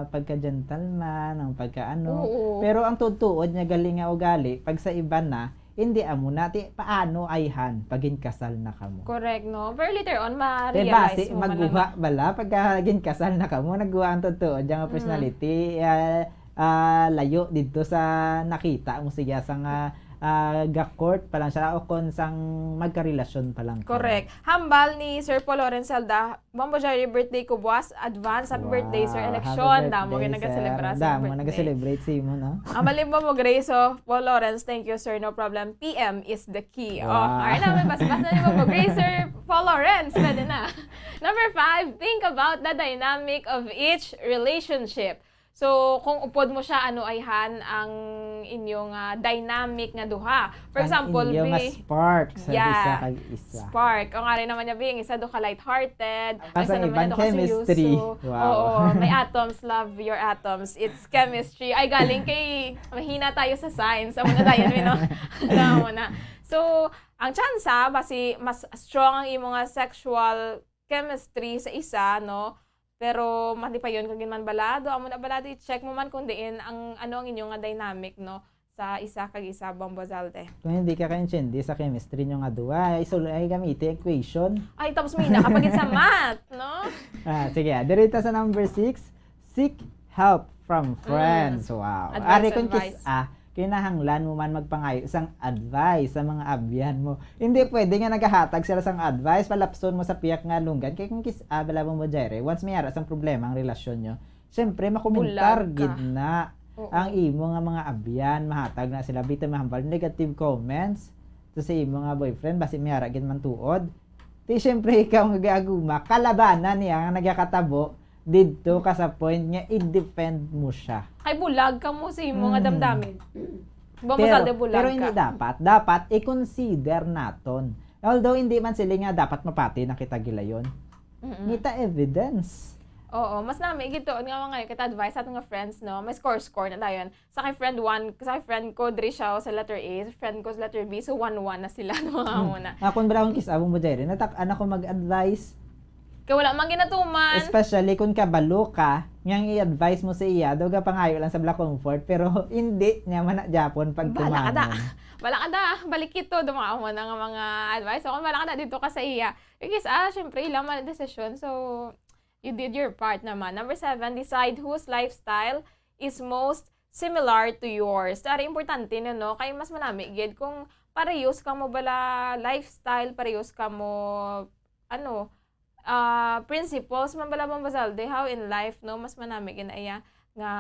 pagka-gentleman, ang pagka-ano. Oo. Pero ang tuod-tuod niya gali nga ugali, pag sa iban na, hindi amo na, ti, paano ayhan, pag ginkasal na kamo? Correct, no? Pero later on, Kay ma-realize basi, mo man lang maguha bala, pagka ginkasal na kamo, nagguha ang tuod-tuod niya nga Mm. personality, ah, ah, layo dito sa nakita mo siya sa nga ah, ga-court pa lang sila o kon sang magkarelasyon pa lang kamo. Correct. Hambal ni Sir Paul Lawrence Salda, Bombo Jerry, birthday ko buwas. Advance, happy birthday, sir. Wow, happy Election, damo birthday, yung sir. nagkaselebra sa Damo birthday. Nagkaselebra sa imo, no? Ang malimbaw mo, Grace, so, Paul Lawrence, thank you, sir. No problem. P M is the key. Oh, Wow. Ay namin, basbas na ni Bombo Grace, Sir Paul Lawrence. Pwede na. Number five, think about the dynamic of each relationship. So, kung upod mo siya, ano ayhan ang inyong ah, dynamic nga duha? For Ang example, inyo nga Bi, spark sa Yeah. isa kag isa. Spark. Ang ari naman niya, Bi, ang isa do ka light-hearted. Ang sa iban, naman niya do ka chemistry. seryoso. Wow. Oo. May atoms love your atoms. It's chemistry. Ay, galing kay mahina tayo sa science. Amo na tayo, no? Amo na. So, ang tsansa, basi mas strong ang imo nga sexual chemistry sa isa, no? Pero malipayon ka gid man bala, do amo na bala, di check mo man kung diin ang ano ang inyo nga dynamic, no, sa isa kag isa, Bombo Zalde. Kung hindi ka kaintindi sa chemistry nyo nga duha, isul ay gamiti equation. Ay, tapos may nakapagid sa math, no? Ah, sige, ah, diri ta sa number six, seek help from friends. Wow. Advice, Ari kung advice. Kis-a, kinahanglan mo man magpangayo sang advice sa mga abyan mo. Hindi pwede nga nagahatag sila sang advice, palapson mo sa piyak nga lunggan. Kay kung kis-a, bala mo mo, Jere, once may ara sang problema ang relasyon nyo, syempre, makomentar Bulag ka. Gid na Oo. Ang imo nga mga abyan, mahatag na sila, bitaw mahambal negative comments to sa imo nga boyfriend, basi may ara gid man tuod. Di syempre, ikaw nga gaguma, kalabanan niya nga nagakatabo, didto ka sa point nga i-defend mo siya. Kay bulag ka mo sa imo nga Mm. damdamin. Bombo Pero, Zalde, bulag pero ka. Hindi dapat. Dapat i-consider naton. Although hindi man sila nga dapat mapati na kita gilayon. Mm-mm. Ngita evidence. Oo, mas nami gid tuod nga mga kita advice sa aton nga friends, no? May score-score na dayon. Sa kay friend one, sa kay friend ko, diri siya, o sa letter A, sa friend ko sa letter B, so one one na sila, no, mga Hmm. muna. Ako, bala, akong kis-a mo, Jere, natak-an ako mag-advise. Kay wala man ginatuman. Especially kung kabalo ka, nga ang i-advise mo sa iya, daw gapangayo lang sa bala comfort, pero hindi niya man na Japon pag Bala ka da. tumanon. Bala ka da. Balik ito, do mga amo na nga mga advice. So, kung bala ka da, dito ka sa iya. Kay kis-a, syempre, ilang man ang desisyon. So, you did your part naman. Number seven, decide whose lifestyle is most similar to yours. Ari importante na, no? Kay mas manami gid kung parehas ka mo bala lifestyle, parehas ka mo, ano, ah, principles man bala, Bombo Zalde, how in life, no? Mas manami gid na iya nga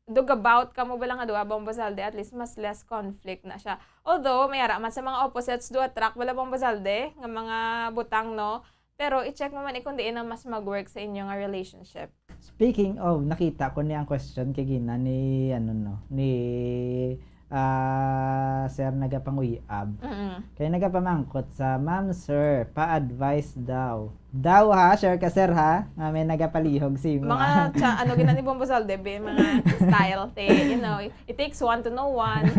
dug about ka mo bala nga duha, Bombo Zalde, at least mas less conflict na siya. Although, may ara man sa mga opposites do attract bala, Bombo Zalde, nga mga butang, no? Pero i-check mo man, eh, kung diin ang mas mag-work sa inyo nga relationship. Speaking of, nakita ko ni ang question kay gina ni, ano, no, ni, ah, Sir Nagapanguyab. Mm-mm. Kay nagapamangkot sa, "Ma'am, sir, pa-advise daw." Daw, ha, sure ka, sir, ha, nga may nagapalihog sa imo, Mga ah. cha, ano gina ni Bombo Zalde, be, mga style, te, you know, it takes one to know one.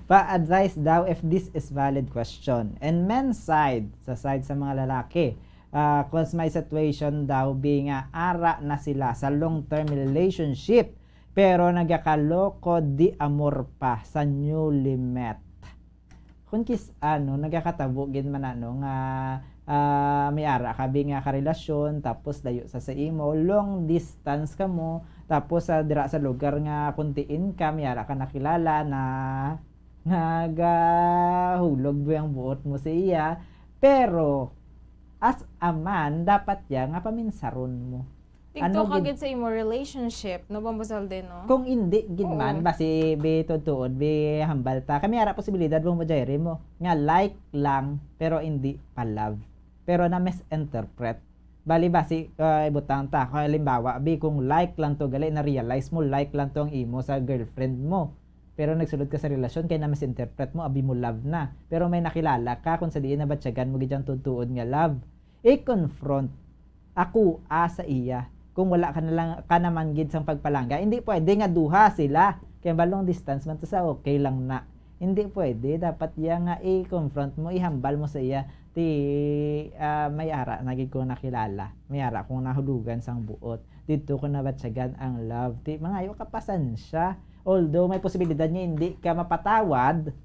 Pa-advise daw if this is valid question. And men's side, sa side sa mga lalaki, ah, kung may situation daw, bi nga ara na sila sa long-term relationship, pero nagakaloko di amor pa sa newly met. Kung kis-, ano, nagakatabo gid man, ano, nga, ah, may ara ka, bi nga karelasyon, tapos dayo sa sa imo, long distance ka mo, tapos sa dira sa lugar nga kuntiin ka, may ara ka nakilala na nagahulog mo ang buot mo sa iya, pero as a man, dapat ya nga paminsaron mo. Tigto Ano ka gid- gid sa imo relationship, no, Bombo Zalde, no? Kung hindi gid Oo. Man, basi bi tuod-tuod, bi hambal ta. Kami ara posibilidad mo, Jairi, mo nga like lang, pero hindi pa love. Pero na misinterpret. Bali, basi, ah, ibutang ta. Kung halimbawa, bi, kung like lang to, gali, na-realize mo, like lang to ang imo sa girlfriend mo. Pero nagsulod ka sa relasyon, kay na misinterpret mo, abi mo love na. Pero may nakilala ka kung sa diin nabatyagan mo gid ang tuod-tuod nga love. I-confront ako, ah, sa iya. Kung wala ka na lang, ka naman gid sang pagpalangga, hindi pwede nga duha sila. Kay ba long distance man to sa okay lang na. Hindi pwede. Dapat iya nga i-confront mo, ihambal mo sa iya. Ti, ah, may ara na gid ko nakilala. May ara kong nahulugan sang buot. Didto ko nabatyagan ang love. Ti, mangayo ka pasensya. Although may posibilidad nga hindi ka mapatawad,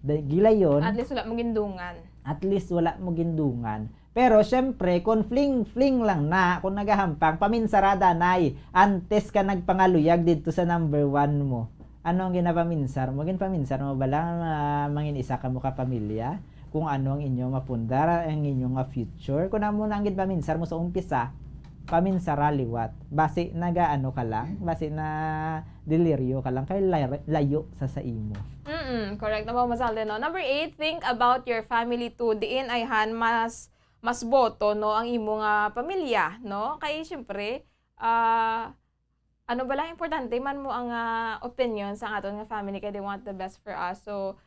da-, gilayon, At least wala mo gindungan. at least wala mo gindungan. Pero syempre, kung fling-fling lang na, kung nagahampang, paminsarada, nay, antes ka nagpangaluyag didto sa number one mo. Ano ang ginapaminsar mo? Ginpaminsar mo bala nga mangin-isa kamo ka pamilya? Kung ano ang inyo mapundar, ang inyo nga future? Kung amo na ang ginpaminsar mo sa umpisa, paminsara liwat. Basi nagaano ka lang, basi na deliryo ka lang, kay lay-, layo sa sa imo. Mm, correct. Nababasal din, no? Number eight, think about your family too. Diin ayhan mas mas boto, no, ang imo nga pamilya, no? Kay, syempre, ah, ano bala, importante man mo ang, ah, opinion sa aton nga family kay they want the best for us. So,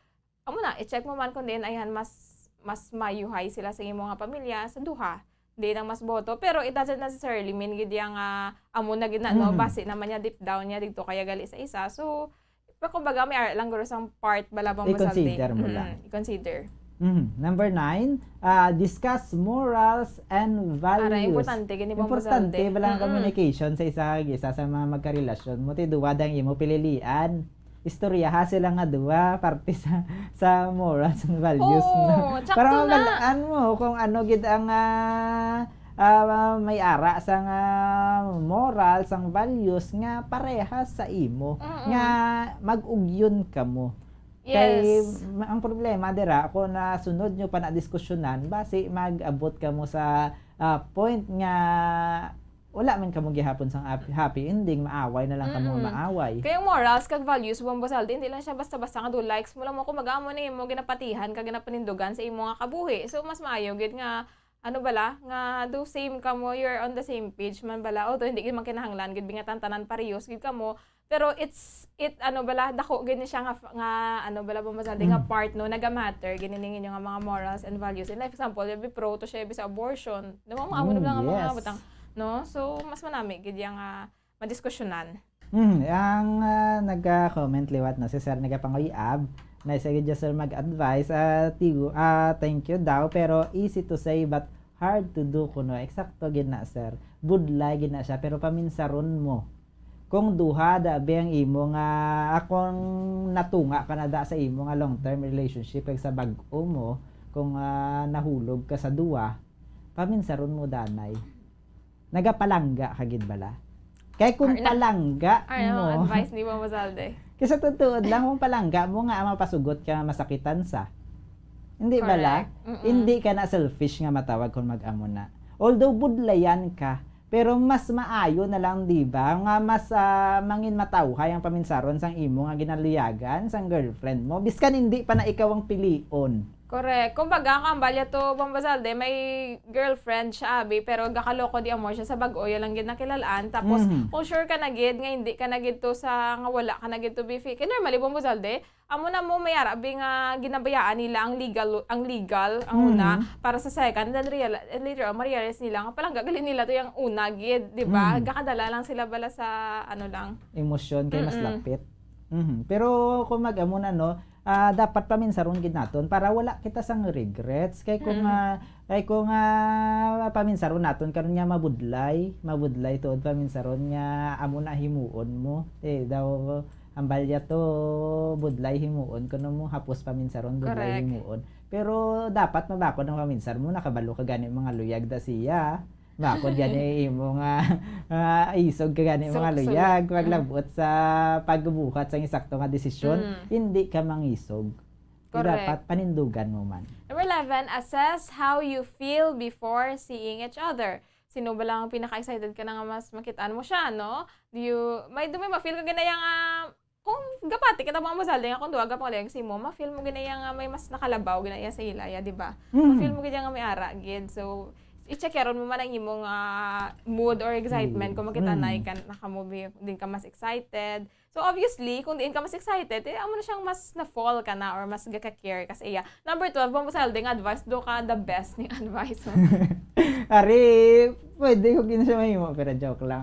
amo na, i-check mo man kung diin ayhan mas mas mayuhay sila sa imo nga pamilya, sa duha. Diin ang mas boto. Pero it doesn't necessarily mean gid yang, ah, amo na gid na, no? Mhm. Basi naman niya deep down niya dito kaya gali sa isa. So, pero kumbaga, may ara lang guro sang part bala bang masalti. I-consider mo Mm, lang. I-consider. Mhm. Number nine, ah, discuss morals and values. Ara, importante gani bang Importante masalti. bala ang Mm-mm. communication sa isa kag isa sa mga magkarelasyon mo. Ti duwa dang imo pililian. Istoryaha sila nga duwa parte sa sa morals and values, Oo, no? tsakto Para na. Mabal-an mo kung ano gid ang, ah, ah, may ara sang, ah, moral, sang values nga parehas sa imo, Mm-mm. nga mag-ugyon kamo. Kay Yes. ma-, ang problema dira, kung nasunod nyo pa na diskusyonan, basi mag-abot kamo sa, ah, point nga wala man kamo gihapon sang hap-, happy ending, maaway na lang kamo nga Mm-mm. maaway. Kaya ang morals kag values, Bong Bozalde, hindi lang siya basta-basta nga do likes mo lang mo kung mag-amo na imo ginapatihan kag ginapanindugan sa imo nga kabuhi. So, mas maayo gid nga, ano bala, nga do same ka mo, you're on the same page man bala. Although, hindi gid man kinahanglan gid nga tanan-tanan parehas gid kamo. Pero it's, it, ano bala, dako gid ni siya nga, nga ano bala, Bong Bozalde, nga Mm. part, no, naga-matter gid ni ninyo nga mga morals and values. And like example, yabi pro to siya yabi sa abortion. Di ba, mga amo na Mm, lang ang mga yes. butang, no? So, mas manami gid yang, ah, madiskusyonan. Hmm, ang, ah, nag-comment liwat, no, si Sir nagapanguyab, na sige, just, sir, mag-advise, ah, tigo, ah, thank you daw, pero easy to say but hard to do kuno. Eksakto gid na, sir. Budlay gid na siya, pero paminsaron mo. Kung duha da abi ang imo nga, akong natunga ka na da sa imo nga long-term relationship kag sa bag-o mo, kung, ah, nahulog ka sa duha, paminsaron mo, danay. Nagapalangga ka gid bala? Kay kung Ar-, na-, palangga Ay, mo, ang advice ni Bong Bozalde. Kay sa totoo lang, kung palangga mo nga mapasugot ka nga masakitan sa. Hindi bala? Correct. Mm-mm. Hindi ka na selfish nga matawag kung mag-amo na. Although budlayan ka, pero mas maayo na lang, di ba? Nga mas, ah, mangin matawhay ang paminsaron sang imo nga ginaluyagan sang girlfriend mo. Biskan hindi pa na ikaw ang pilion. Correct. Kumbaga, kambal ya to, Bong Bozalde, may girlfriend siya, abi, pero gakaloko di amor siya sa bag-o ya lang gid nakilalaan. Tapos, Mhm. kung sure ka na gid nga hindi ka na gid to sa, nga wala ka na gid to be fi-, kay normally, Bong Bozalde, amo na mo may ara, abi, nga ginabayaan nila ang legal, ang legal, ang una, Mhm. para sa second, and then real-, and later on, ma-realize nila nga palangga gali nila to yung una gid, di ba? Mhm. Gakadala lang sila bala sa, ano lang. Emosyon kay mas Mm-mm. lapit. Mhm. Pero kung mag-amo na, no, ah, dapat paminsaron gid naton para wala kita sang regrets. Kay kung, Mm-mm. ah, kay kung, ah, paminsaron naton karon nga mabudlay, mabudlay tuod paminsaron nga amo na himuon mo. Eh, daw, ang balya to, budlay himuon, kuno mo hapos paminsaron, budlay Correct. Himuon. Pero dapat mabakod ang paminsar mo, nakabalo ka gani mga luyag da siya. Bakod gani imo nga, ah, isog ka gani So, mga so, luyag, mm. Paglabuot sa pagbuhat sang insakto nga desisyon, Mm. hindi ka mangisog. Correct. Dapat panindugan mo man. Number eleven, assess how you feel before seeing each other. Sino ba lang ang pinaka-excited ka na nga mas makitaan mo siya, no? Do you, may, do may ma-feel ka ginaya nga, kung gapati kita mga Bong Bozalde nga kung duwa ka pang si mo, ma-feel mo ginaya nga may mas nakalabaw ginaya sa ilaya, di ba? Mm. Ma-feel mo ginaya nga may ara, gid. So, i-check yaron mo man ang imong, ah, mood or excitement kung makita na Mm. ka, nakamobi, din ka mas excited. So, obviously, kung diin ka mas excited, eh, amo na siyang mas na-fall ka na or mas gaka-care ka sa iya. Number twelve, Bong Bozalde nga advice, do ka the best ni advice mo. Ari, pwede ko gid siya mahimo, pero joke lang.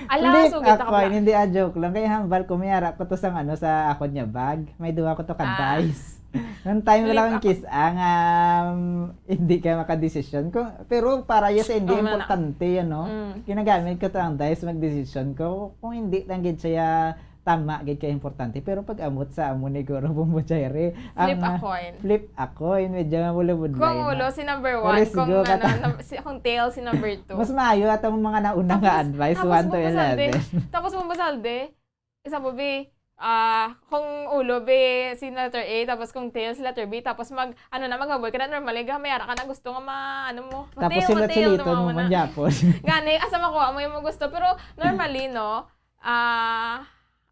Ala, Flip sugid ta ka ako, pala. Hindi, ah, joke lang. Kaya hambal ko, may ara ko to sang ano, sa akon niya bag. May duha ko to ka Ah. dice. Nang time Flip lang ang ako. kiss, ang, um, hindi ka makadesisyon. Kung, pero para yes, hindi Oo, na, na. Importante yan, no? Mm. Ginagamit ko to ang dice, magdesisyon ko. Kung hindi lang gid siya tama, gid ka importante. Pero pag amot sa amo ni Guro Bumbo Jaire, Flip ang, a ah, coin. Flip a coin, medyo nga bulabudlay Kung na. ulo, si number Or one. is Kung, go ka ano, ta- nam-, si, kung tail, si number two. Mas maayo atong mga nauna nga Tapos, advice, tapos one to Bumbo Salde. eleven. Tapos Bumbo Salde, isa po, be, ah, kung ulo, be, si letter A, tapos kung tail, si letter B, tapos mag, ano na, maghaboy ka na, normally, gamay, ara ka na gusto nga ma, ano mo, Tapos matail, sila matail, suliton dumawa mo na. Manjapon. Gani, asa makuha mo yung mo gusto. Pero, normally, no, ah,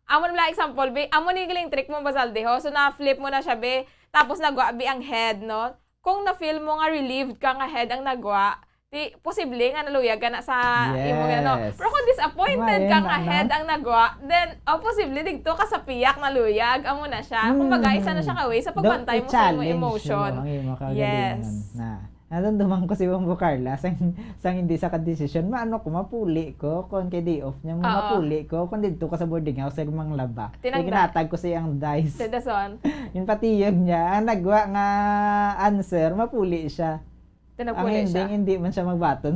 amo na lang example, be, amo ni giling trick mo, Boss Alde, ho? So, na-flip mo na siya, be, tapos nagwa, be, ang head, no? Kung na-feel mo nga relieved ka nga head ang nagwa, di, posible nga naluyag ka na sa imo nga, no? Yes. Pero kung disappointed Mayan ka na, nga no? head ang nagwa, then, oh, posible digto ka sa piyak naluyag. Amo na siya. Kumbaga, isa na siya ka way sa Do- pagbantay mo sa imong i-challenge emotion. Mo ang imong kagalingon. Yes. Na. Nadumduman ko si Bombo Carla, sang, sang hindi sa kadesisyon, maano ko, mapuli ko, kung kay day off niya, Oo. mapuli ko, kung dito ko sa boarding house, sa manglaba. Tinagda. Ginatag ko sa iyang dice. Sa dason. Yung patiyog niya, ang nagwa nga answer, mapuli siya. Ang Tinagpuli ending, siya. Hindi man siya magbaton.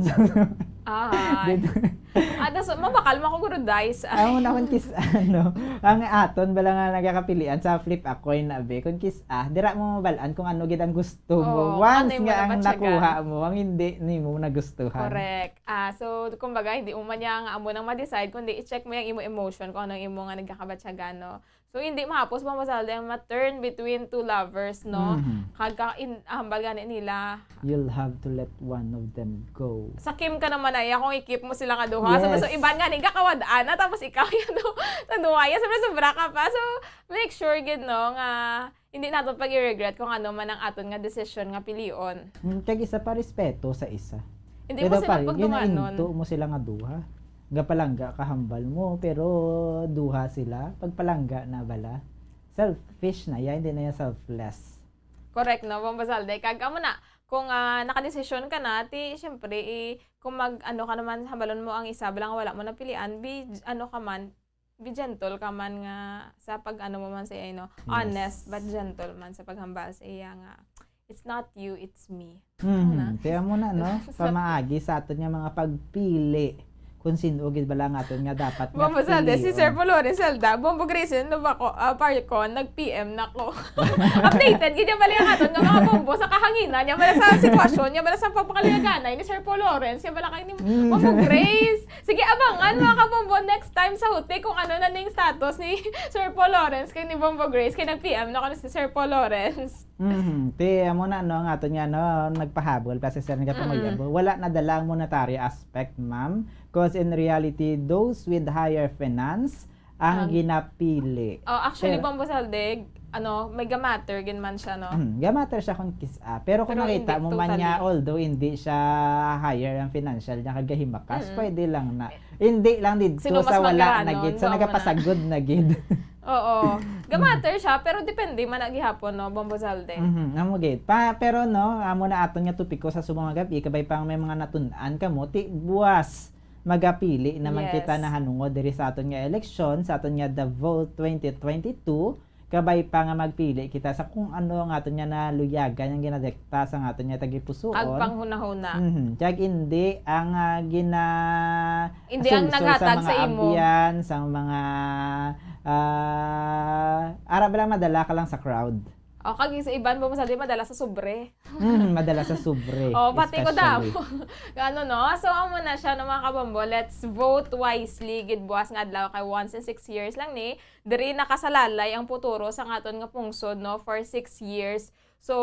Ay. Ah, dason, mabakal mo ako, guro, dice. Ay. Ang una kong kis-, ano, ang aton bala nga nagakapilian sa flip a coin na, be, kung kis-, ah, dira mo mabalaan kung ano gid ang gusto mo. Oo, Once ano yung nga ang nabatyagan. Nakuha mo, ang hindi nimo nagustuhan. Correct. Ah, so, kumbaga, hindi mo man niya nga amo nang ma-decide, kundi i-check mo yung imo emotion kung anong imo nga nagkakabatyagan, no? So, hindi mahapos, Bombo Salde, ang ma-turn between two lovers, no? Mhm. Kag ka, in, hambal gani nila. You'll have to let one of them go. Sa Kim ka naman ay, kung i-keep mo sila nga duha. So, Yes. so iban nga ni kakawad-an na, tapos ikaw yung du-, sa duha. Yan, sobra, sobra ka pa. So, make sure gid, no, nga hindi nato pag i-regret kung ano man ang aton nga desisyon nga pilion. Hmm, kag isa pa, respeto sa isa. Hindi Pero mo sila pare, pagdunganon. Ginainto mo sila nga duha. Gapalangga kahambal mo, pero duha sila. Pagpalangga na bala. Selfish na yan, hindi na yan selfless. Correct, no? Bombo Salde. Kag amo na, kung ah, nakadesisyon ka na, ti, syempre, i, kung mag, ano ka naman, hambalon mo ang isa, bala nga wala mo napilian, be, ano ka man, be gentle ka man nga sa pag, ano mo man sa iya, no? Yes. Honest, but gentle man sa paghambal sa iya nga, "It's not you, it's me." Mhm. Na? Kaya mo na, no? Sa- Pamaagi sa aton nga mga pagpili kung sino gid bala ang aton nga dapat nga Bombo Salde, si pilion. Sir Paul Lawrence Salda, Bombo Grace, no ba ko, ah, Parcon, nag-P M na ko. Updated gid yung bali ang aton nga mga bombo sa kahanginan niya, bala sa sitwasyon niya, bala sa pagpakaliganay ni Sir Paul Lawrence, niya bala kay ni Mm. Bombo Grace. Sige, abangan, mga kabombo, next time sa huti kung ano na ning status ni Sir Paul Lawrence kay ni Bombo Grace, kay nag-P M na ko si Sir Paul Lawrence. Mhm. Ti, amo na, no, ang aton nga, no, nagpahabol pa si Sir nga panguyab. Wala nadala ang monetary aspect, ma'am. 'Cause in reality, those with higher finance ang Ang ginapili. Oh, actually, Pero- Bombo Salde, ano, may gamatter gid man siya, no? Hmm, gamatter siya kung kis-a. Pero kung Pero nakita hindi mo man niya, totally. Although hindi siya higher ang financial niya, kag gahimakas, Mm. pwede lang na. Hindi lang dito Sino mas sa wala mangaranon, na gid, sa mao na. Nagapasagod na gid. Oo. Gamatter siya, pero depende man na gihapon, no, Bombo Salde. Mhm, amo gid. Pa, pero no, amo na aton nga topiko sa subong nga gab-i, kabay pa nga may mga natun-an kamo, ti buwas magapili naman Yes. kita nahanungod diri sa aton nga eleksyon, sa aton nga The Vote twenty twenty-two, kabay pa nga magpili kita sa kung ano ang aton nga naluyagan, ang ginadekta sa aton nga tagipusuon. Kag panghunahuna. Mhm. Kag hindi ang, ah, gina-, Hindi ang sulsol naghatag mga sa imo. Abyan, sa mga, ah, ara ba lang madala ka lang sa crowd? O, kag sa iban, Bombo Salde, madala sa sobre. Mhm, madala sa sobre. Oh, pati ko Especially. damo. Ano, no? So, amo na siya, no, mga kabombo. Let's vote wisely. Gid buwas nga adlaw kay once in six years lang ni. Diri nakasalalay ang puturo sa aton nga pungsod, no, for six years. So,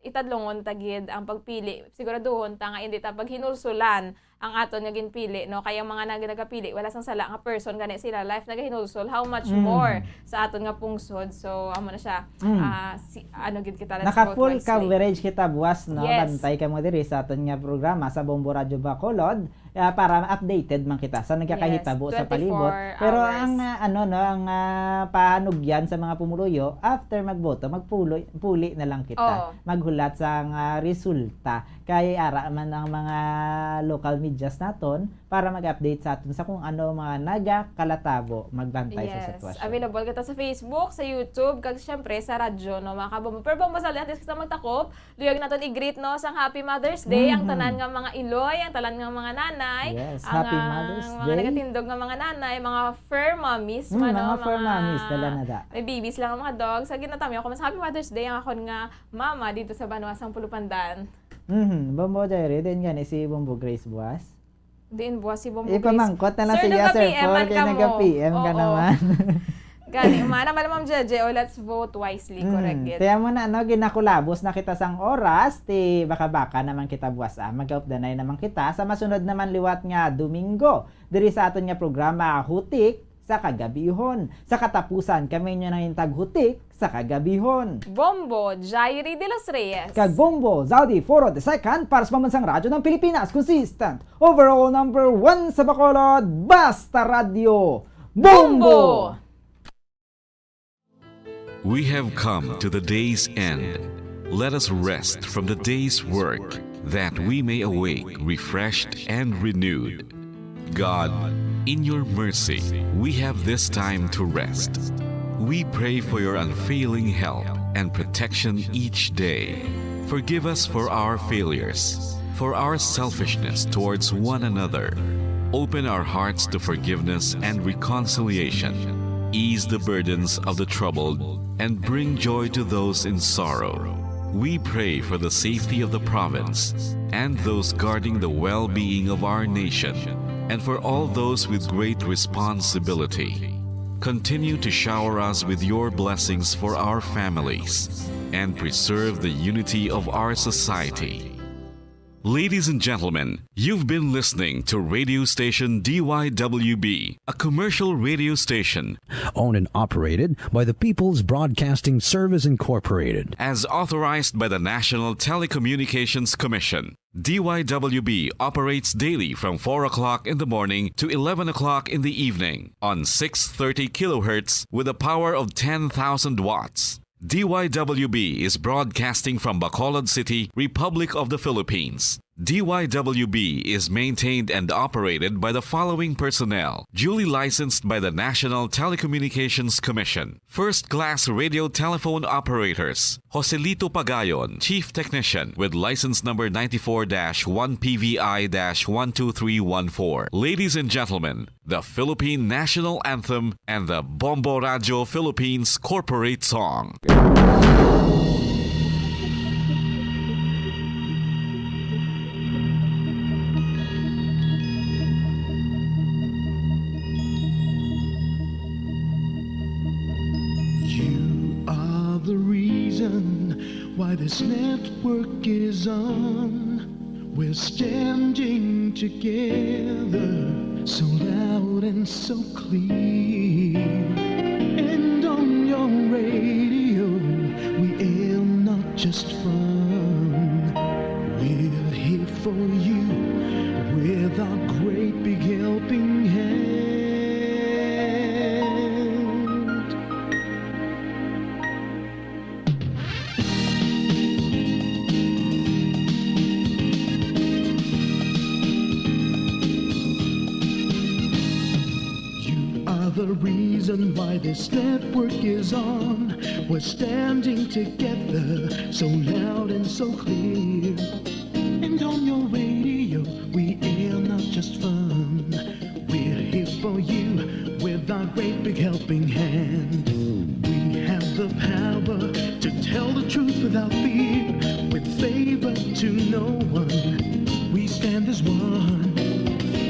itadlongon ta gid ang pagpili. Siguraduhon ta nga hindi ta paghinulsulan ang aton nga ginpili, no? Kay ang mga nag-, nagapili, wala sang sala nga person gani sila. Life nagahinulsol, how much Mm. more sa aton nga pungsod. So, amo na siya. Mm. Ah, si, ano gid kita, let's Naka vote full wisely. Coverage kita buwas, no? Yes. Bantay kamo diri sa aton nga programa sa Bombo Radyo Bacolod, ah, para updated man kita sa nagkakahitabo Yes, sa palibot. twenty-four Pero hours. ang, ah, ano, no, ang, ah, pahanugyan sa mga pumuluyo, after magboto, magpuloy, puli na lang kita. Oo. Maghulat sa nga resulta. Kay ara man ang mga local medias naton para mag-update sa aton sa kung ano mga nagakalatabo, magbantay sa Yes. sitwasyon. Available kita sa Facebook, sa YouTube, kag syempre sa radyo, no, mga kabombo. Pero Bombo Salde, antes kita magtakop, luyag naton i-greet, no, sang Happy Mother's Day ang Mhm. tanan nga mga iloy, ang tanan nga mga nanay, Yes, ang, Happy ah, Mother's mga Day. Nagatindog nga mga nanay, mga fur mommies, Mm, man, no, mga fur mommies, dala na da. May babies lang ang mga dogs. Sa ginatamyo ko, mas Happy Mother's Day ang akon nga mama dito sa banwa sang Pulupandan. Mhm, Bombo Jerry, din gani si Bombo Grace buwas. Diin buwas si Bombo Ipamangkot na lang Sir, siya, Sir nag-P M Paul, man kay kamo. nag-P M ka Oo. naman. Gani, mana man, Ma'am Jeje, o, let's vote wisely, correct Mm, gid. Kaya mo na, no, ginakulabos na kita sang oras, ti baka-baka naman kita buwas, ah. Mag-updanay naman kita sa masunod naman liwat nga Domingo, diri sa aton nga programa, Hutik sa Kagabihon. Sa katapusan, kami inyo nang taghutik sa Kagabihon. Bombo, Jairi de los Reyes. Kag Bombo, Zaudi Foro the second, para sa Pambansang Radyo ng Pilipinas, consistent, overall number one sa Bacolod, Basta Radyo. Bombo! Bombo! We have come to the day's end. Let us rest from the day's work, that we may awake refreshed and renewed. God, in your mercy, we have this time to rest. We pray for your unfailing help and protection each day. Forgive us for our failures, for our selfishness towards one another. Open our hearts to forgiveness and reconciliation. Ease the burdens of the troubled and bring joy to those in sorrow. We pray for the safety of the province and those guarding the well-being of our nation, and for all those with great responsibility. Continue to shower us with your blessings for our families and preserve the unity of our society. Ladies and gentlemen, you've been listening to radio station D Y W B, a commercial radio station owned and operated by the People's Broadcasting Service Incorporated. As authorized by the National Telecommunications Commission. D Y W B operates daily from four o'clock in the morning to eleven o'clock in the evening on six thirty kilohertz with a power of ten thousand watts. D Y W B is broadcasting from Bacolod City, Republic of the Philippines. D Y W B is maintained and operated by the following personnel, duly licensed by the National Telecommunications Commission. First class radio telephone operators, Joselito Pagayon, Chief Technician, with license number ninety-four dash one P V I dash one two three one four. Ladies and gentlemen, the Philippine National Anthem and the Bombo Radio Philippines Corporate Song. You are the reason why this network is on. We're standing together, so loud and so clear. And on your radio, we aim not just fun. We're here for you with our great big helping hand. You are the reason why this network is on. We're standing together, so loud and so clear. And on your radio, we air not just fun. We're here for you with our great big helping hand. We have the power to tell the truth without fear, with favor to no one. We stand as one.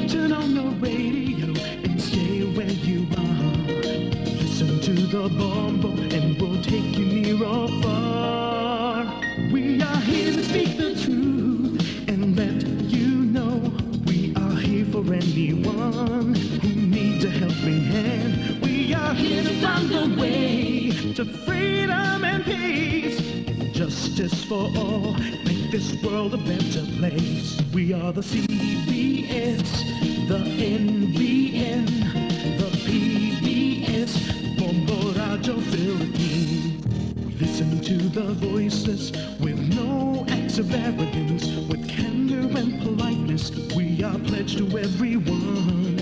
Turn on your radio and stay where you are. Listen to the Bombo and we'll take you near or far. We are here to speak the truth and let you know we are here for anyone who needs a helping hand. We are here to find a way to freedom and peace and justice for all. Make this world a better place. We are the C B S, the N B N, the P B S, Bombo Radio Philippines. We listen to the voiceless with no acts of arrogance, with candor and politeness. We are pledged to everyone.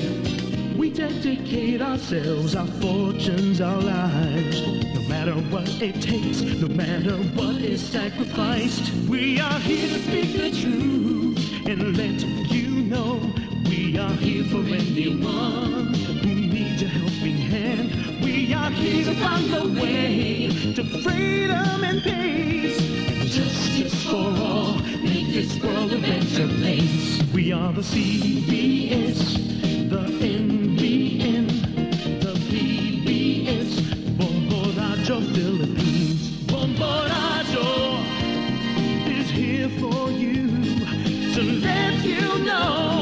We dedicate ourselves, our fortunes, our lives. No matter what it takes, no matter what is sacrificed, we are here to speak the truth and let you know we are here for anyone who needs a helping hand. We are here to find a way to freedom and peace and justice for all. Make this world a better place. We are the C B S, the N B N, the P B S, Bombo Radyo is here for you to let you know